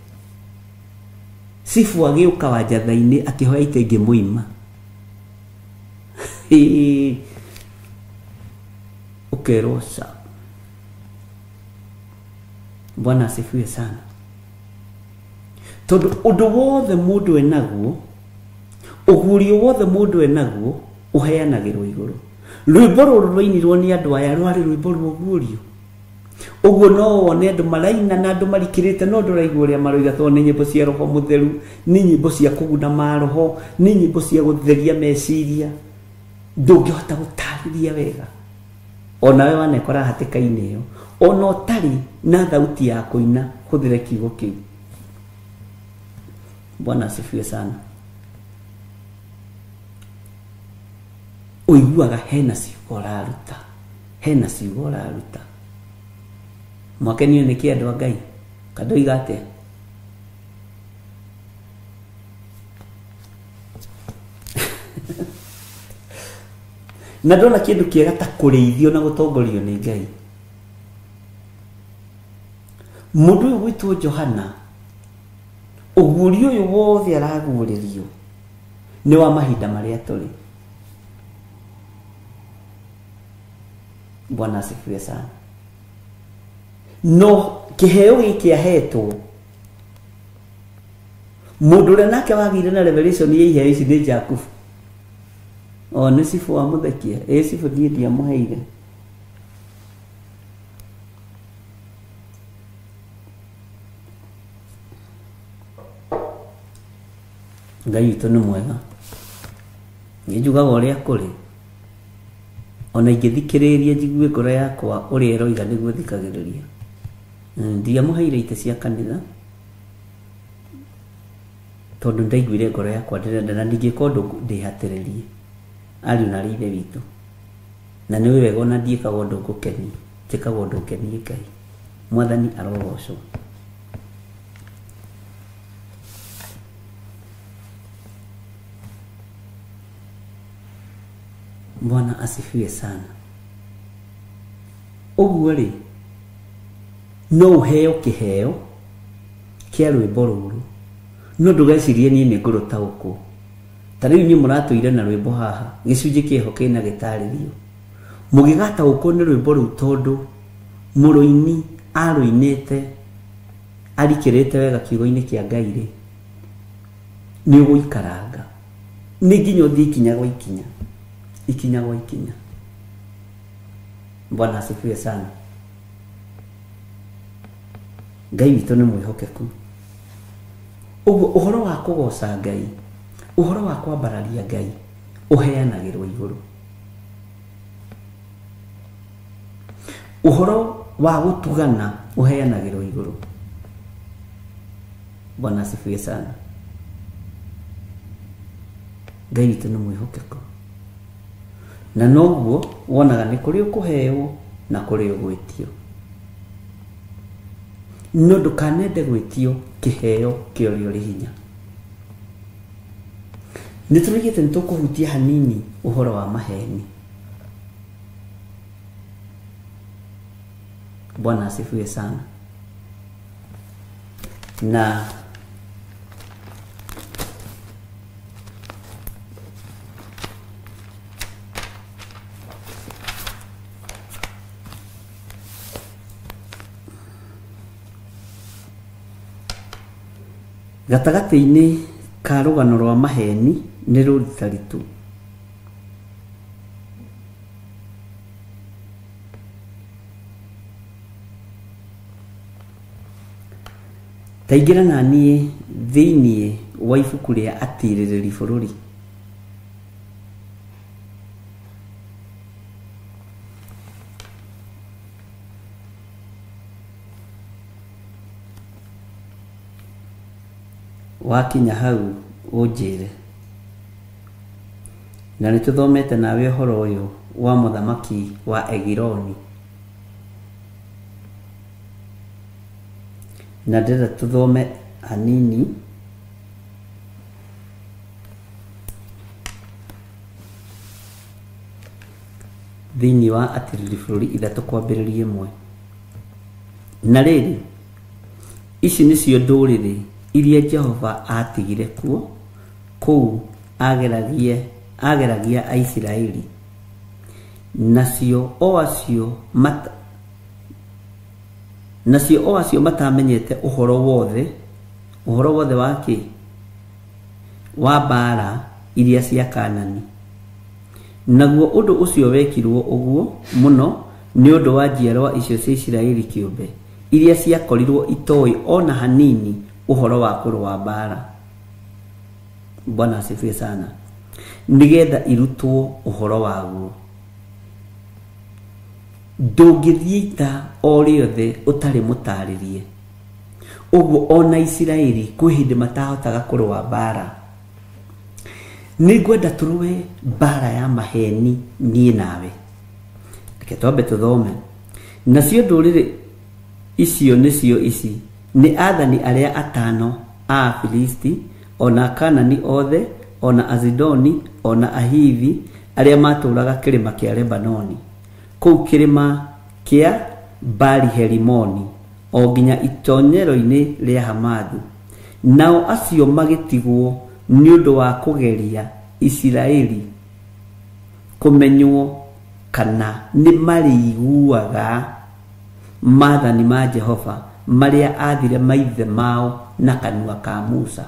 Sifu agĩũka wanjatha-inĩ akĩhoya itĩ ngĩmũima. Ũkerwo ca. Bwana asifiwe sana. Tondũ ũndũ wothe mũndũ enaguo, ũguũrio wothe mũndũ enaguo ũheanagĩrwo igũrũ. Rwĩmbo rũrũ rwainirwo nĩ andũ aya rwarĩ rwĩmbo rwa ũguũrio. Ũguo no wone andũ maraina na andũ marikĩrĩte, no ndũraigua ũrĩa maroiga tondũ nĩ nyĩmbo cia roho mũtheru, nĩ nyĩmbo cia kũguna maroho, nĩ nyĩmbo cia gũtheria meciria. Ndũngĩhota gũtarĩria wega. Onawe wanekora hatĩka-inĩ ĩyo, ona ũtarĩ na thauti ya kũina, hũthĩre kiugo kĩu. Bwana asifiwe sana. Ũiguaga hena ciugo ũraruta, hena ciugo ũraruta. Mwakenio nĩ kĩ andũ a Ngai? Kandoiga atĩa? Na ndona kĩndũ kĩega ta kũrĩithio na gũtongorio nĩ Ngai. Mũndũ ũyũ gwĩtwo Johana, ũguũrio ũyũ wothe araguũrĩrio nĩ wa mahinda marĩa tũrĩ. Bwana asifiwe sana. No kĩheo gĩkĩ ahetwo, mũndũ ũrĩa nake wagĩire na revelation ya iheo ici nĩ Jakubu. O nĩ Sifu wamũthekia. Ĩ Sifu niĩ ndiamũheire. Ngai witũ nĩ mwega. Nĩ njugaga ũrĩa kũrĩ. Ona ingĩthikĩrĩria njigue ngoro yakwa ũrĩa ĩroiga nĩguo thikagĩrĩria. Ndiamũheire itĩ cia kanitha tondũ ndaiguire ngoro yakwa ndĩrenda na ndingĩka ũndũ ndĩhatĩrĩrie ariũ na arĩ ithe witũ. Na nĩ wega ona ndiĩkaga ũndũ ngũkenie, njĩkaga ũndũ ngenie Ngai. Mwathani arogocwo. Bwana asifiwe sana. Ũguo rĩ, no ũheo kĩheo kĩa rwĩmbo rũrũ, no ndũgecirie niĩ nĩ ngũrũtaũkwo. Ta rĩu inyuĩ mũratũire na rwĩmbo haha, gĩcunjĩ kĩho kĩna gĩtarĩrio. Mũgĩgataũkwo nĩ rwĩmbo rũu tondũ mũrũini arũinĩte arikĩrĩte wega kiugo-inĩ kĩa Ngai rĩ, nĩ ũgũikaranga. Nĩ nginya ũthiĩ ikinya gwa ikinya, ikinya gwa ikinya. Bwana asifiwe sana. Ngai witũ nĩ mwĩhokeku. Ũguo ũhoro wa kũgoca Ngai, ũhoro wa kwambararia Ngai ũheanagĩrwo igũrũ. Ũhoro wa gũtugana ũheanagĩrwo igũrũ. Bwana asifiwe sana. Ngai witũ nĩ mwĩhokeku. Na noguo wonaga nĩ kũrĩ ũkũheo na kũrĩ ũgwĩtio. No ndũkanende gwĩtio kĩheo kĩa ũrĩa ũrĩ hinya. Nĩ tũrigĩte nĩ tũkũhutia hanini ũhoro wa maheni. Bwana asifiwe sana. Na gatagatĩ-inĩ ka rũgano rwa maheni nĩ rũritaritu. Taingĩra na niĩ thĩiniĩ wa ibuku rĩa Atirĩrĩri Bũrũri. Wakinya hau ũnjĩre. Na nĩ tũthomete nawe ũhoro ũyũ wa mũthamaki wa Egiloni. Na ndĩrenda tũthome hanini thĩinĩ wa Atirĩrĩri Bũrũri 3 kwambĩrĩria 1. Na rĩrĩ, ici nĩcio ndũrĩrĩ iria Jehova atigire kuo kũu ageragia Aisiraeli, nacio o acio matamenyete ũhoro wothe wa kĩ wa mbaara iria cia Kanani. Naguo ũndũ ũcio wekirwo ũguo mũno nĩ ũndũ wa njiarwa icio cia Isiraeli kĩũmbe iria ciakorirwo itoĩ ona hanini ũhoro wa kũrũa mbaara. Bwana asifiwe sana. Nĩgetha irutwo ũhoro waguo. Ndũngĩthiĩ ita o rĩothe ũtarĩ mũtarĩrie. Ũguo ona Isiraeli kwĩ hĩndĩ matahotaga kũrũa mbaara. Nĩngwenda tũrũe mbaara ya maheni niĩ nawe. Reke twambe tũthome. Nacio ndũrĩrĩ icio nĩcio ici: nĩ athani arĩa atano a Afilisti, ona Kanani othe, ona Azidoni, ona Ahivi arĩa matũũraga kĩrĩma kĩa Lebanoni, kũu kĩrĩma kĩa Baali-Herimoni, o nginya itonyero-inĩ rĩa Hamathu. Nao acio magĩtigwo nĩ ũndũ wa kũgeria Isiraeli kũmenywo kana nĩ marĩiguaga maathani ma Jehova marĩa aathire maithe mao na kanua ka Musa.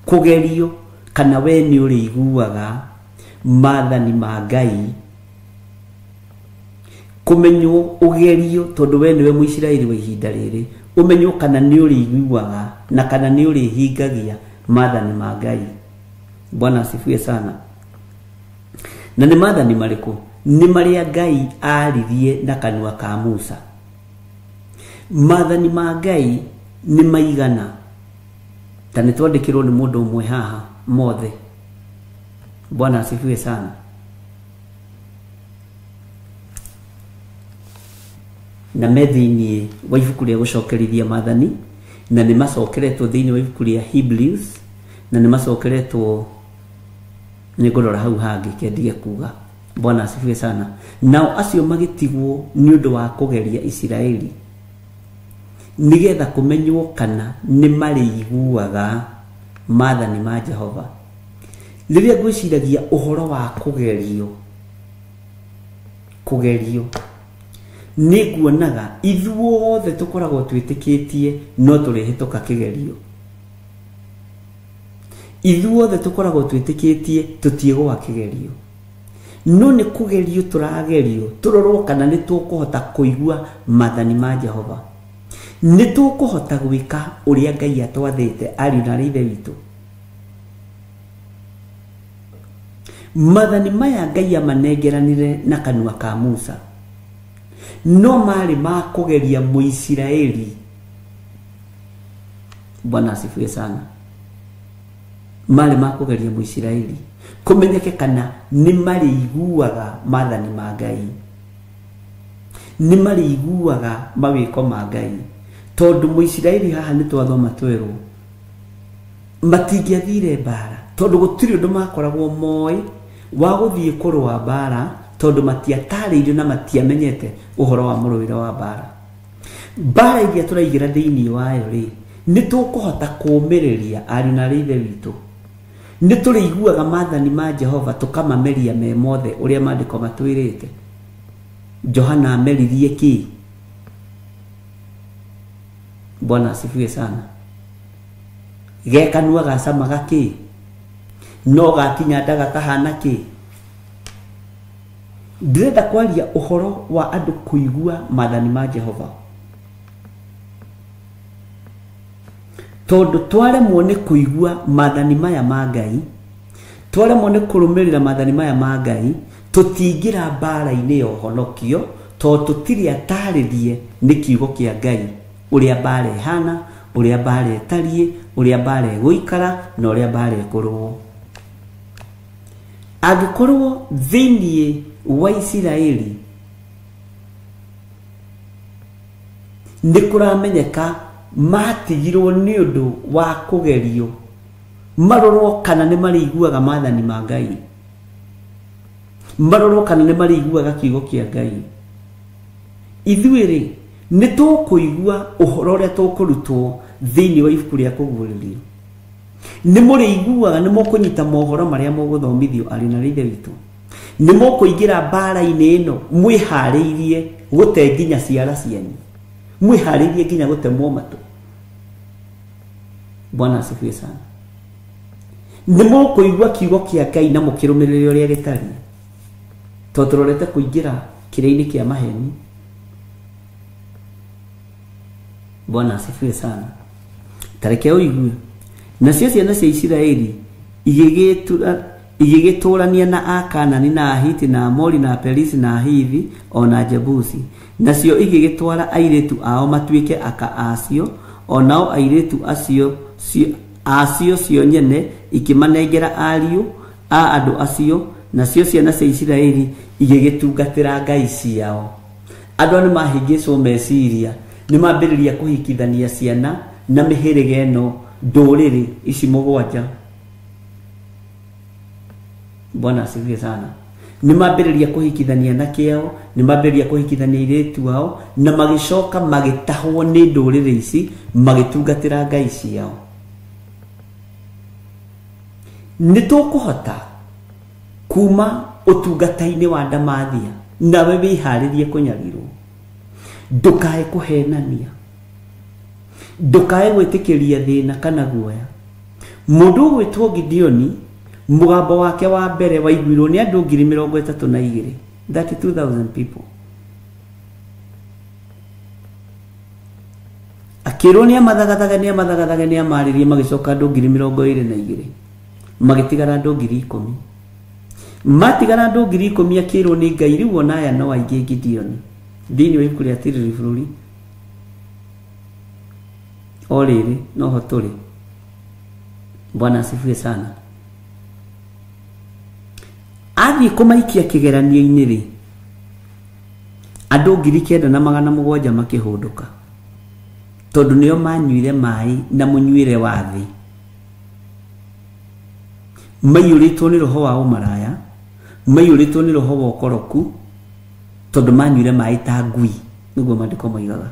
Kũgerio kana we nĩ ũrĩiguaga maathani ma Ngai, kũmenywo ũgerio tondũ we nĩwe Mũisiraeli wa ihinda rĩrĩ, ũmenywo kana nĩ ũrĩiguaga na kana nĩ ũrĩhingagia maathani ma Ngai. Bwana asifiwe sana. Na nĩ maathani marĩkũ? Nĩ marĩa Ngai aaririe na kanua ka Musa. Maathani ma Ngai nĩ maigana? Ta nĩ twandĩkĩrwo nĩ mũndũ ũmwe haha mothe. Bwana asifiwe sana. Na me thĩinĩ wa ibuku rĩa gũcokerithia maathani, na nĩ macokeretwo thĩinĩ wa ibuku rĩa Hebrews, na nĩ macokeretwo, nĩ ngũrora hau hangĩ kendige kuga. Bwana asifiwe sana. Nao acio magĩtigwo nĩ ũndũ wa kũgeria Isiraeli, nĩgetha kũmenywo kana nĩ marĩiguaga maathani ma Jehova. Rĩrĩa ngwĩciragia ũhoro wa kũgerio, kũgerio nĩ nguonaga ithuothe tũkoragwo twĩtĩkĩtie no tũrĩhĩtũka kĩgerio. Ithuothe tũkoragwo twĩtĩkĩtie tũtiĩgũa kĩgerio, no nĩ kũgerio tũragerio tũrorwo kana nĩ tũkũhota kũigua maathani ma Jehova, nĩ tũkũhota gwĩka ũrĩa Ngai atwathĩte ariũ na ithe witũ. Maathani maya Ngai amanengeranire na kanua ka Musa no marĩ ma kũgeria Mũisiraeli. Bwana asifiwe sana. Marĩ ma kũgeria Mũisiraeli kũmenyeke kana nĩ marĩiguaga maathani ma Ngai, nĩ marĩiguaga mawĩko ma Ngai. Tondũ Mũisiraeli haha nĩ twathoma twerwo matingĩathire mbara, tondũ gũtirĩ ũndũ makoragwo moĩ wa gũthiĩ kũrũa mbara, tondũ matiatarĩirio na matiamenyete ũhoro wa mũrũĩre wa mbara. Mbara iria tũraigĩra thĩinĩ wayo rĩ, nĩ tũkũhota kũũmĩrĩria ariũ na arĩ ithe witũ. Nĩ tũrĩiguaga maathani ma Jehova tũkamameria me mothe ũrĩa maandĩko matwĩrĩte. Johana ameririe kĩ? Bwana asifiwe sana. Ge kanua gacamaga kĩ? No gakinya nda gakahana kĩ? Ndĩrenda kwaria ũhoro wa andũ kũigua maathani ma Jehova, tondũ twaremwo nĩ kũigua maathani maya ma Ngai, twaremwo nĩ kũrũmĩrĩra maathani maya ma Ngai, tũtingĩra mbara-inĩ ya ũhonokio, tondũ tũtirĩ atarĩrie nĩ kiugo kĩa Ngai ũrĩa mbara ĩhana, ũrĩa mbara ĩtariĩ, ũrĩa mbara ĩgũikara na ũrĩa mbara ĩkũrũo. Angĩkorwo thĩinĩ wa Isiraeli nĩ kũramenyeka matigirwo nĩ ũndũ wa kũgerio marorwo kana nĩ marĩiguaga maathani ma Ngai, marorwo kana nĩ marĩiguaga kiugo kĩa Ngai, ithuĩ rĩ nĩ tũkũigua ũhoro ũrĩa tũkũrutwo thĩinĩ wa ibuku rĩa kũguũrĩrio. Nĩ mũrĩiguaga, nĩ mũkũnyita mohoro marĩa mũgũthomithio arĩ na ithe witũ, nĩ mũkũingĩra mbara-inĩ ĩno mwĩharĩirie gũte nginya ciara cianyu, mwĩharĩirie nginya gũtemwo matũ. Bwana asifiwe sana. Nĩ mũkũigua kiugo kĩa Ngai na mũkĩrũmĩrĩre ũrĩa gĩtariĩ, tondũ tũrorete kũingĩra kĩrĩa-inĩ kĩa maheni. Bwana asifiwe sana. Tareke ũigue. Nacio ciana cia Isiraeli igĩgĩtũrania na Akanani na Ahiti na Amori na Aperisi na Ahivi o na Jebusi. Nacio igĩgĩtwara airĩtu ao matuĩke aka acio, o nao airĩtu acio acio cio nyene ikĩmanengera ariũ a andũ acio. Nacio ciana cia Isiraeli igĩgĩtungatĩra ngai ciao. Andũ nĩ mahĩngĩcwo meciria, nĩ mambĩrĩria kũhikithania ciana na mĩhĩrĩga ĩno ndũrĩrĩ ici mũgwanja. Bwana asifiwe sana. Nĩ mambĩrĩria kũhikithania na kĩao, nĩ mambĩrĩria kũhikithania airĩtu ao, na magĩcoka magĩtahwo nĩ ndũrĩrĩ ici magĩtungatĩra ngai ciao. Nĩ tũkũhota kuma ũtungata-inĩ wa Ndamathia, nawe wĩharĩrie kũnyarirwo. Ndũkae kũhenania, ndũkae gwĩtĩkĩria thĩna kana guoya. Mũndũ ũgwĩtwo Gideoni, mũgambo wake wa mbere waiguirwo nĩ andũ 32,000, 32,000 people. Akĩrwo nĩ amathagathaga, nĩ amathagathaga, nĩ amarĩrie, magĩcoka andũ 22,000, magĩtigara andũ 10,000. Matigara andũ 10,000 akĩrwo nĩ Ngai rĩu ona aya no aingĩ Gideoni. Thĩinĩ wa ibuku rĩa Tirĩrĩ Bũrũri o rĩrĩ noho tũrĩ. Bwana asifiwe sana. Athiĩ kũmaikia kĩgeranio-inĩ rĩ, andũ 9,700 makĩhũndũka tondũ nĩo manyuire maĩ na mũnyuĩre wa thĩ, maiyũrĩtwo nĩ roho wa ũmaraya, maiyũrĩtwo nĩ roho wa ũkoroku, tondũ manyuire maĩ ta ngui, nĩguo maandĩko moigaga.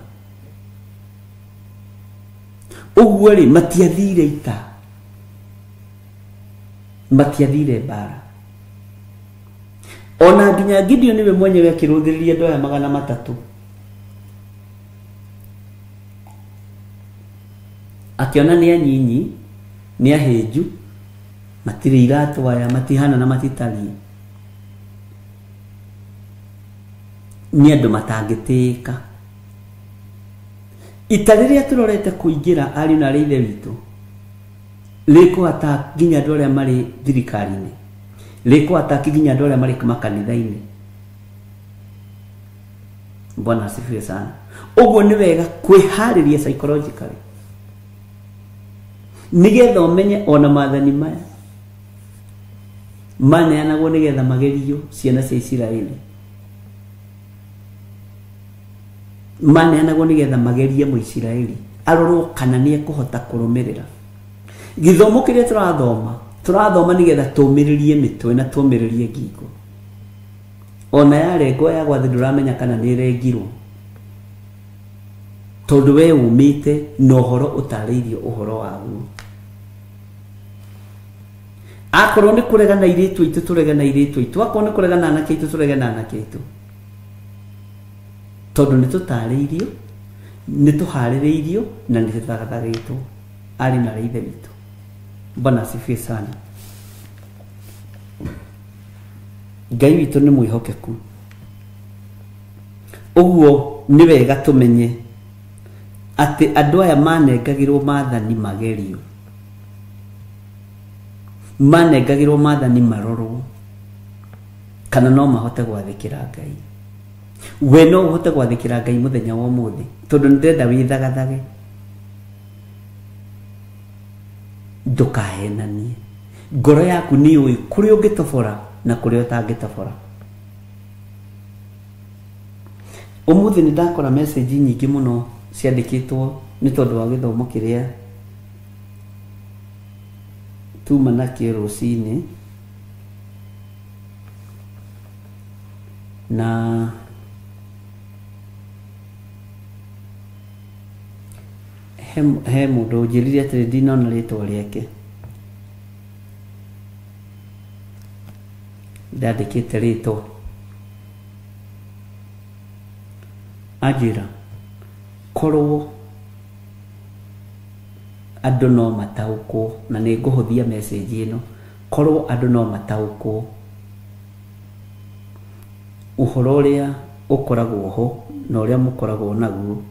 Ũguo rĩ, matiathire ita, matiathire mbara. Ona nginya Gideon niwe mwenyewe akĩrũthĩrĩria andũ aya 300, akĩona nĩ anyinyi, nĩ ahĩnju, matirĩ iratũ aya, matihana na matitariĩ, nĩ andũ matangĩtĩĩka. Ita rĩrĩa tũrorete kũingĩra ariũ na arĩ ithe witũ rĩkũhata nginya andũ arĩa marĩ thirikari-inĩ, rĩkũhata nginya andũ arĩa marĩ makanitha-inĩ. Bwana asifiwe sana. Ũguo nĩ wega kwĩharĩria psychologically nĩgetha ũmenye ona maathani maya maneanagwo nĩgetha magerio ciana cia Isiraeli, maneanagwo nĩgetha magerie Mũisiraeli arorwo kana nĩ ekũhota kũrũmĩrĩra. Gĩthomo kĩrĩa tũrathoma, tũrathoma nĩgetha tũmĩrĩrie mĩtwe na tũmĩrĩrie ngingo. Ona yarengwo ya gwathi ndũramenya kana nĩ ĩrengirwo, tondũ we umĩte na ũhoro ũtarĩirio ũhoro waguo. Akorwo nĩ kũregana airĩtu aitũ, tũregana airĩtu aitũ, akorwo nĩ kũregana anake aitũ, tũregana anake aitũ, tondũ nĩ tũtarĩirio, nĩ tũharĩrĩirio na nĩ tũthagathagĩtwo arĩ na arĩ ithe witũ. Bwana asifiwe sana. Ngai witũ nĩ mwĩhokeku. Ũguo nĩ wega tũmenye atĩ andũ aya manengagĩrwo maathani magerio, manengagĩrwo maathani marorwo kana no mahote gwathĩkĩra Ngai. We no ũhote gwathĩkĩra Ngai mũthenya wa ũmũthĩ, tondũ nĩ ndĩrenda wĩthagathage, ndũkahenanie. Ngoro yaku nĩ yũĩ kũrĩa ũngĩtobora na kũrĩa ũtangĩtobora. Ũmũthĩ nĩ ndakora message nyingĩ mũno ciandĩkĩtwo nĩ tondũ wa gĩthomo kĩrĩa tuma nakĩo rũcinĩ, na he mũndũ ũnjĩrire atĩrĩ ndinona rĩtwa rĩake, ndandĩkĩte rĩtwa, anjĩra korwo andũ no mataũkwo, na nĩ ngũhũthia message ĩno, korwo andũ no mataũkwo ũhoro ũrĩa ũkoragwo ho na ũrĩa mũkoragwo naguo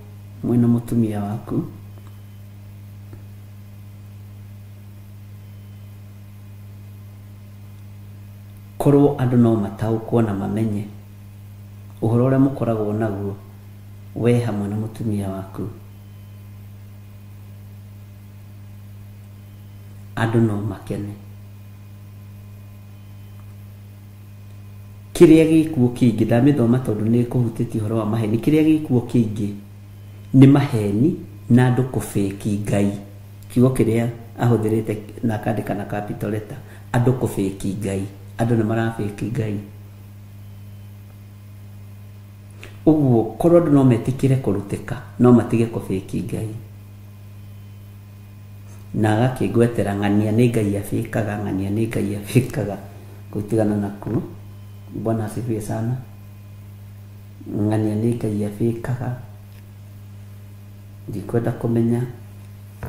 mwĩna mũtumia waku, korwo andũ no mataũkwo na mamenye ũhoro ũrĩa mũkoragwo naguo we hamwe na mũtumia waku, andũ no makene. Kĩrĩa gĩkuo kĩingĩ ndamĩthoma tondũ nĩ kũhutĩtie ũhoro wa maheni. Kĩrĩa gĩkuo kĩingĩ nĩ maheni na andũ kũbĩki Ngai. Kiugo kĩrĩa ahũthĩrĩte na akandĩka na capital letter, andũ kũbĩki Ngai, andũ nĩ marabĩki Ngai. Ũguo korwo andũ no metĩkĩre kũrutĩka, no matige kũbĩki Ngai. Na agakĩngwetera ng'ania nĩ Ngai abĩkaga, ng'ania nĩ Ngai abĩkaga, gũtigana nakuo. Bwana asifiwe sana. Ng'ania nĩ Ngai abĩkaga, ndikwenda kũmenya,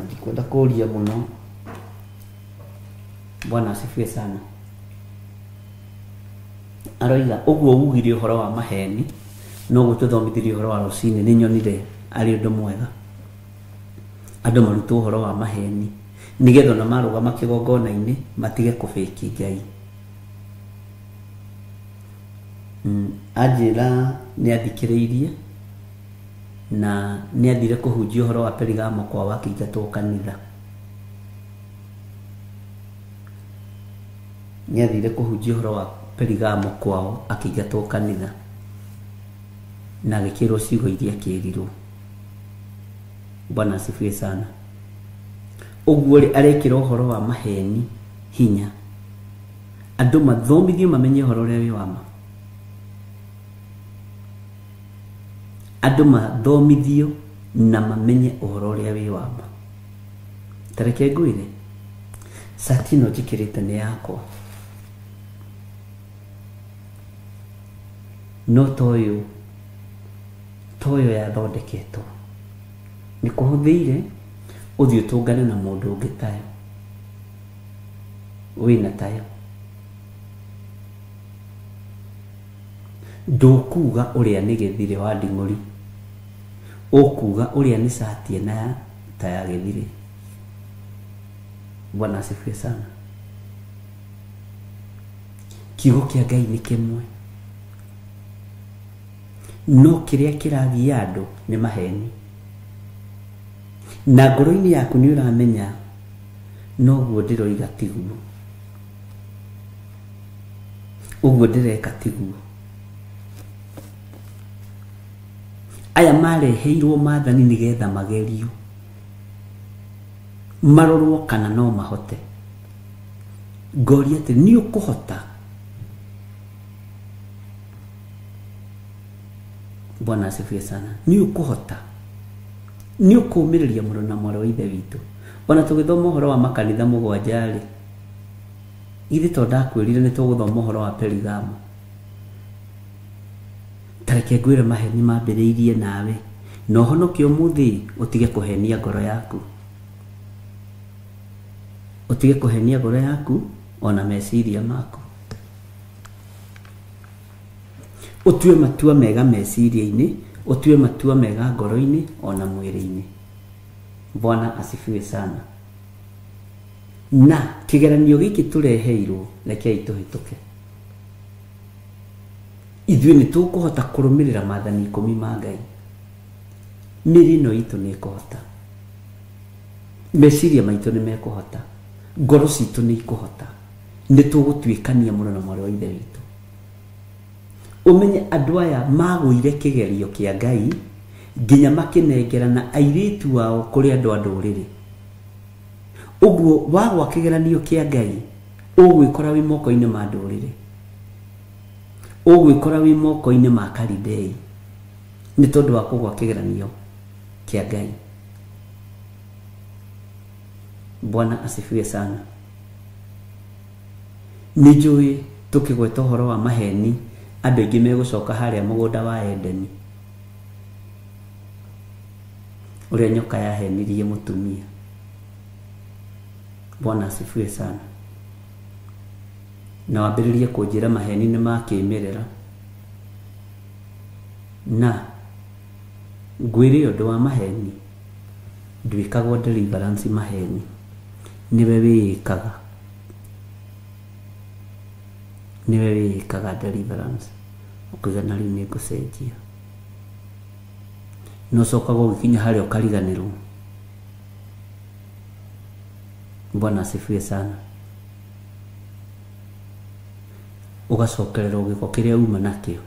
ndikwenda kũria mũno. Bwana asifiwe sana. Aroiga ũguo ugire ũhoro wa maheni, no gũtũthomithirie ũhoro wa rũcinĩ, nĩ nyonire arĩ ũndũ mwega andũ marutwo ũhoro wa maheni nĩgetha ona marũgama kĩgongona-inĩ matige kũbĩki Ngai. Anjĩra nĩ athikĩrĩirie na nĩ athire kũhunjia ũhoro wa Perigamo kwao akĩingatwo kanitha. Nĩ athire kũhunjia ũhoro wa Perigamo kwao akĩingatwo kanitha na agĩkĩrwo ciugo iria akĩrirwo. Bwana asifiwe sana. Ũguo rĩ arekĩra ũhoro wa maheni hinya, andũ mathomithio mamenye ũhoro ũrĩa wĩ wa ma, andũ mathomithio na mamenye ũhoro ũrĩa wĩ wa ma. Ta reke ngwĩre, cati ĩno njĩkĩrĩte nĩ yakwa, no toyo yathondeketwo nĩ kũhũthĩire ũthiĩ ũtũngane na mũndũ ũngĩ tayo wĩna tayo. Ndũkuga ũrĩa nĩ gĩthirĩ wa nding'ũri, ũkuga ũrĩa nĩ cati ĩna ta ya gĩthirĩ. Bwana asifiwe sana. Kiugo kĩa Ngai nĩ kĩmwe, no kĩrĩa kĩragia andũ nĩ maheni, na ngoro-inĩ yaku nĩ ũramenya noguo ndĩroiga tiguo, ũguo ndĩreka tiguo. Aya mareheirwo maathani nĩgetha magerio, marorwo kana no mahote. Ngoria atĩ nĩ ũkũhota. Bwana asifiwe sana. Nĩ ũkũhota, nĩ ũkũũmĩrĩria mũno na mwarĩ wa ithe witũ. Ona tũgĩthoma ũhoro wa makanitha mũgwanja rĩ, ithe to ndakwĩrire nĩ tũgũthoma ũhoro wa Perigamo. Ta reke ngwĩre maheni mambĩrĩirie nawe, na ũhonoke ũmũthĩ ũtige kũhenia ngoro yaku, ũtige kũhenia ngoro yaku ona meciria maku. Ũtue matua mega meciria-inĩ, ũtue matua mega ngoro-inĩ ona mwĩrĩ-inĩ. Bwana asifiwe sana. Na kĩgeranio gĩkĩ tũreheirwo, rekei tũhĩtũke. Ithuĩ nĩ tũkũhota kũrũmĩrĩra maathani 10 ma Ngai. Mĩĩrĩ ĩno itũ nĩ ĩkũhota, meciria maitũ nĩ mekũhota, ngoro citũ nĩ ikũhota. Nĩ tũgũtuĩkania mũno na mwarĩ wa ithe witũ. Ũmenye andũ aya magũire kĩgerio kĩa Ngai nginya makĩnengerana airĩtu ao kũrĩ andũ a ndũrĩrĩ. Ũguo wagwa kĩgeranio kĩa Ngai ũgwĩkora wĩ moko-inĩ ma ndũrĩrĩ, ũgwĩkora wĩ moko-inĩ ma Kalidei nĩ tondũ wa kũgwa kĩgeranio kĩa Ngai. Bwana asifiwe sana. Nĩ njũĩ tũkĩgweta ũhoro wa maheni andũ aingĩ megũcoka harĩa mũgũnda wa Edeni, ũrĩa nyoka yahenirie mũtumia. Bwana asifiwe sana. Na wambĩrĩrie kũnjĩra maheni nĩ ma kĩmerera, na ngwĩre ũndũ wa maheni ndwĩkagwo deliverance maheni, nĩwe wĩĩkaga, nĩwe wĩĩkaga deliverance. Ũkauga na rĩu nĩ ngũcenjia, no ũcokaga ũgĩkinya harĩa ũkariganĩrwo. Bwana asifiwe sana. Ũgacokererwo gĩko kĩrĩa uma nakĩo.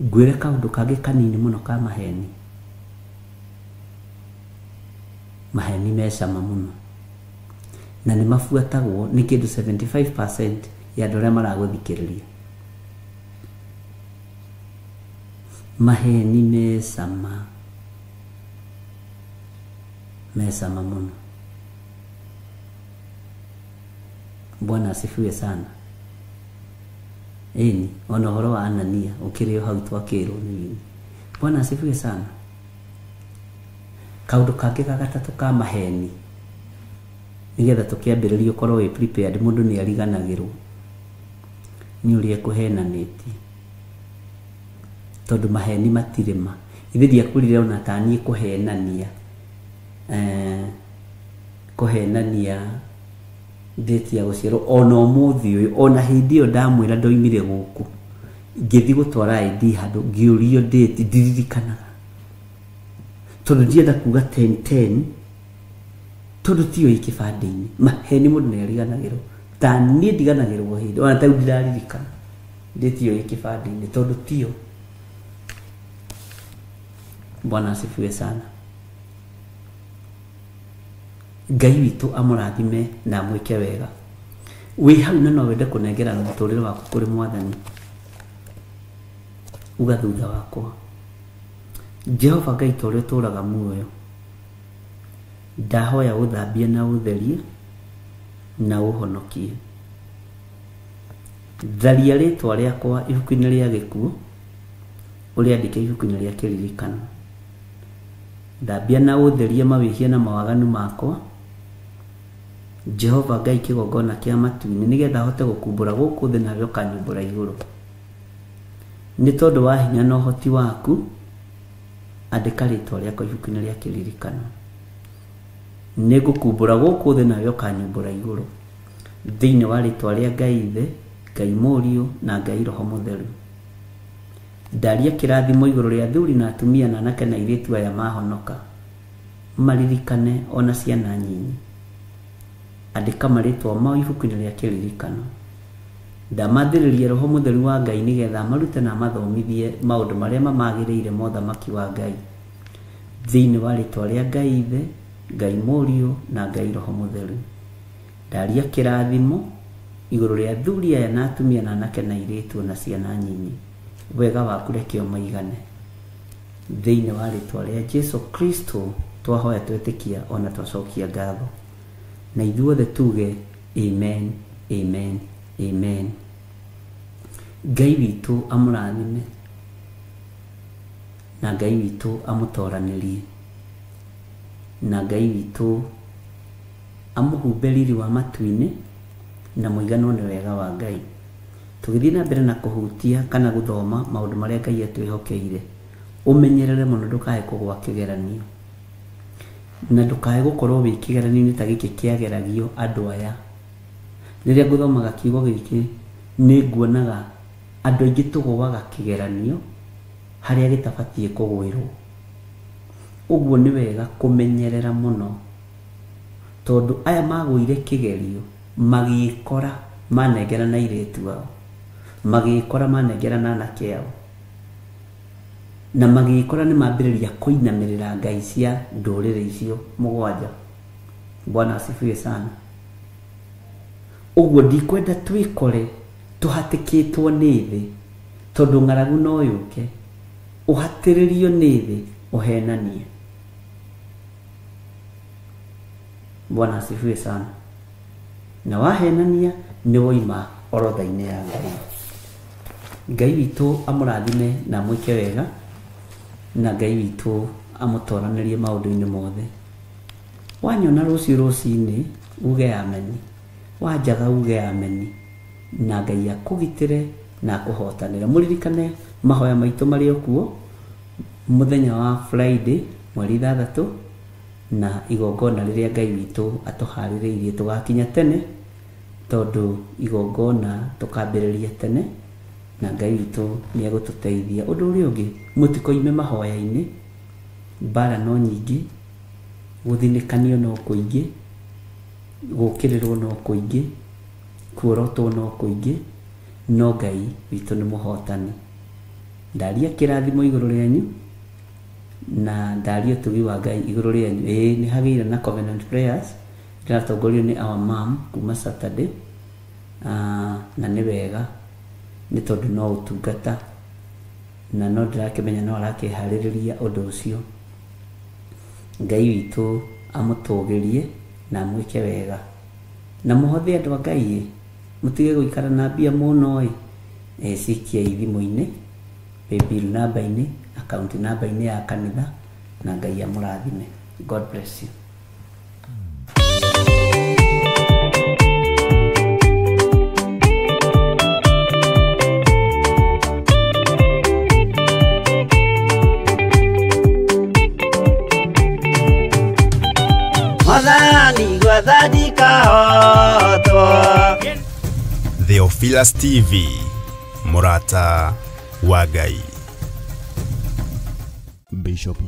Ngwĩre kaũndũ kangĩ kanini mũno ka maheni. Maheni me cama mũno na nĩ mabuatagwo nĩ kĩndũ 75% ya andũ arĩa maragũthikĩrĩria. Maheni me cama, me cama mũno. Bwana asifiwe sana. Ĩni ona ũhoro wa Anania ũkĩrĩ o hau twakĩrwo nĩ wini. Bwana asifiwe sana. Kaũndũ kangĩ ga gatatũ ka maheni, nĩgetha tũkĩambĩrĩria ũkorwo wĩ prepared, mũndũ nĩ ariganagĩrwo nĩ ũrĩa ekũhenanĩtie, tondũ maheni matirĩ ma. Ithe ndiakwĩrire ona ta niĩ kũhenania, kũhenania Date ya gũciarwo ona ũmũthĩ ũyũ, ona hĩndĩ ĩyo ndamwĩra ndoimire gũkũ ngĩthiĩ gũtwara ID handũ ngĩũrio date ndiririkanaga, tondũ ndienda kuga 10-10 tondũ tiyo ĩ kĩbandĩ-inĩ. Maheni mũndũ nĩ ariganagĩrwo, ta niĩ ndiganagĩrwo hĩndĩ ona ta rĩu ndiraririkana date ĩyo ĩ kĩbandĩ-inĩ tondũ tiyo. Bwana asifiwe sana. Ngai witũ amũrathime na amwĩke wega. Wĩ hau na no wende kũnengerana mũtũrĩre waku kũrĩ Mwathani, uga thutha wakwa, Jehova Ngai ta ũrĩa ũtũũraga muoyo, ndahoya ũthambie na ũtherie na ũhonokie. Tharia rĩtwa rĩakwa ibuku-inĩ rĩa gĩkuũ, ũrĩandĩke ibuku-inĩ rĩa kĩririkano. Thambia na ũtherie mawĩhia na mawaganu makwa, Jehova Ngai kĩgongona kĩa matu-inĩ, nĩgetha hote gũkumbũra gũkũ thĩ nawe ũkanyumbũra igũrũ. Nĩ tondũ wa hinya na ũhoti waku, andĩka rĩtwa rĩakwa ibuku-inĩ rĩa kĩririkano. Nĩngũkumbũra gũkũ thĩ nawe ũkanyumbũra igũrũ. Thĩinĩ wa rĩtwa rĩa Ngai Ithe, Ngai Mũriũ na Ngai Roho Mũtheru. Ndaria kĩrathimo igũrũ rĩa athuri na atumia na anake na airĩtu aya mahonoka, maririkane ona ciana nyinyi. Andĩka marĩtwa mao ibuku-inĩ rĩa kĩririkano. Ndamathĩrĩria Roho Mũtheru wa Ngai nĩgetha amarute na amathomithie maũndũ marĩa mamagĩrĩire mothamaki wa Ngai. Thĩinĩ wa rĩtwa rĩa Ngai Ithe, Ngai Mũriũ na Ngai Roho Mũtheru. Ndaria kĩrathimo igũrũ rĩa athuri aya na atumia na anake na airĩtu na ciana nyinyi. Wega waku reke ũmaigane. Thĩinĩ wa rĩtwa rĩa Jesu Kristo twahoya twetĩkia ona twacokia ngatho. Na ithuothe tuge amen, amen, amen. Ngai witũ amũrathime na Ngai witũ amũtoranĩrie na Ngai witũ amũhumbe riri wa matu-inĩ na mũiganwo nĩ wega wa Ngai. Tũgĩthiĩ na mbere na kũhutia kana gũthoma maũndũ marĩa Ngai atwĩhokeire, ũmenyerere mũno ndũkae kũgũa kĩgeranio, na ndũkae gũkorwo wĩ kĩgeranio-inĩ ta gĩkĩ kĩageragio andũ aya. Rĩrĩa ngũthomaga kiugo gĩkĩ nĩ nguonaga andũ aingĩ tũgũaga kĩgeranio harĩa gĩtabatiĩ kũgwĩrwo. Ũguo nĩ wega kũmenyerera mũno, tondũ aya magũire kĩgerio magĩkora manengerana airĩtu ao, magĩkora manengerana anake ao, na magĩkora nĩ mambĩrĩria kũinamĩrĩra ngai cia ndũrĩrĩ icio mũgwanja. Bwana asifiwe sana. Ũguo ndikwenda twĩkore tũhatĩkĩtwo nĩ thĩ, tondũ ng'aragu no yũke, ũhatĩrĩrio nĩ thĩ ũhenanie. Bwana asifiwe sana. Na wahenania nĩ woima orodha-inĩ ya Ngai. Ngai witũ amũrathime na amwĩke wega, na Ngai witũ amũtoranĩrie maũndũ-inĩ mothe. Wanyona rũciũ rũcinĩ uge ameni, wanjaga uge ameni, na Ngai akũgitĩre na akũhotanĩre. Mũririkane mahoya maitũ marĩ o kuo mũthenya wa Friday mweri 6, na igongona rĩrĩa Ngai witũ atũharĩrĩirie tũgakinya tene, tondũ igongona tũkambĩrĩria tene, na Ngai witũ nĩ egũtũteithia. Ũndũ ũrĩa ũngĩ, mũtikoime mahoya-inĩ, mbara no nyingĩ, gũthinĩkanio no kũingĩ, gũkĩrĩrwo no kũingĩ, kuorotwo no kũingĩ, no Ngai witũ nĩ mũhotani. Ndaria kĩrathimo igũrũ rĩanyu na ndaria ũtugi wa Ngai igũrũ rĩanyu. Ĩĩ nĩ hagĩire na Covenant Prayers ĩratongorio nĩ our mom kuma Saturday, na nĩ wega nĩ tondũ no ũtungata na no ndĩrakĩmenya no arakĩharĩrĩria ũndũ ũcio. Ngai witũ amũtũgĩrie na amwĩke wega, na mũhothe andũ a Ngai, mũtige gũikara na mbia mũno ĩ, cikiai thimũ-inĩ, paybill namba-inĩ, account namba-inĩ ya kanitha, na Ngai amũrathime. God bless you. Mwathani gwetha ndikahotwo. Theophilus TV, Murata wa Ngai. Bishop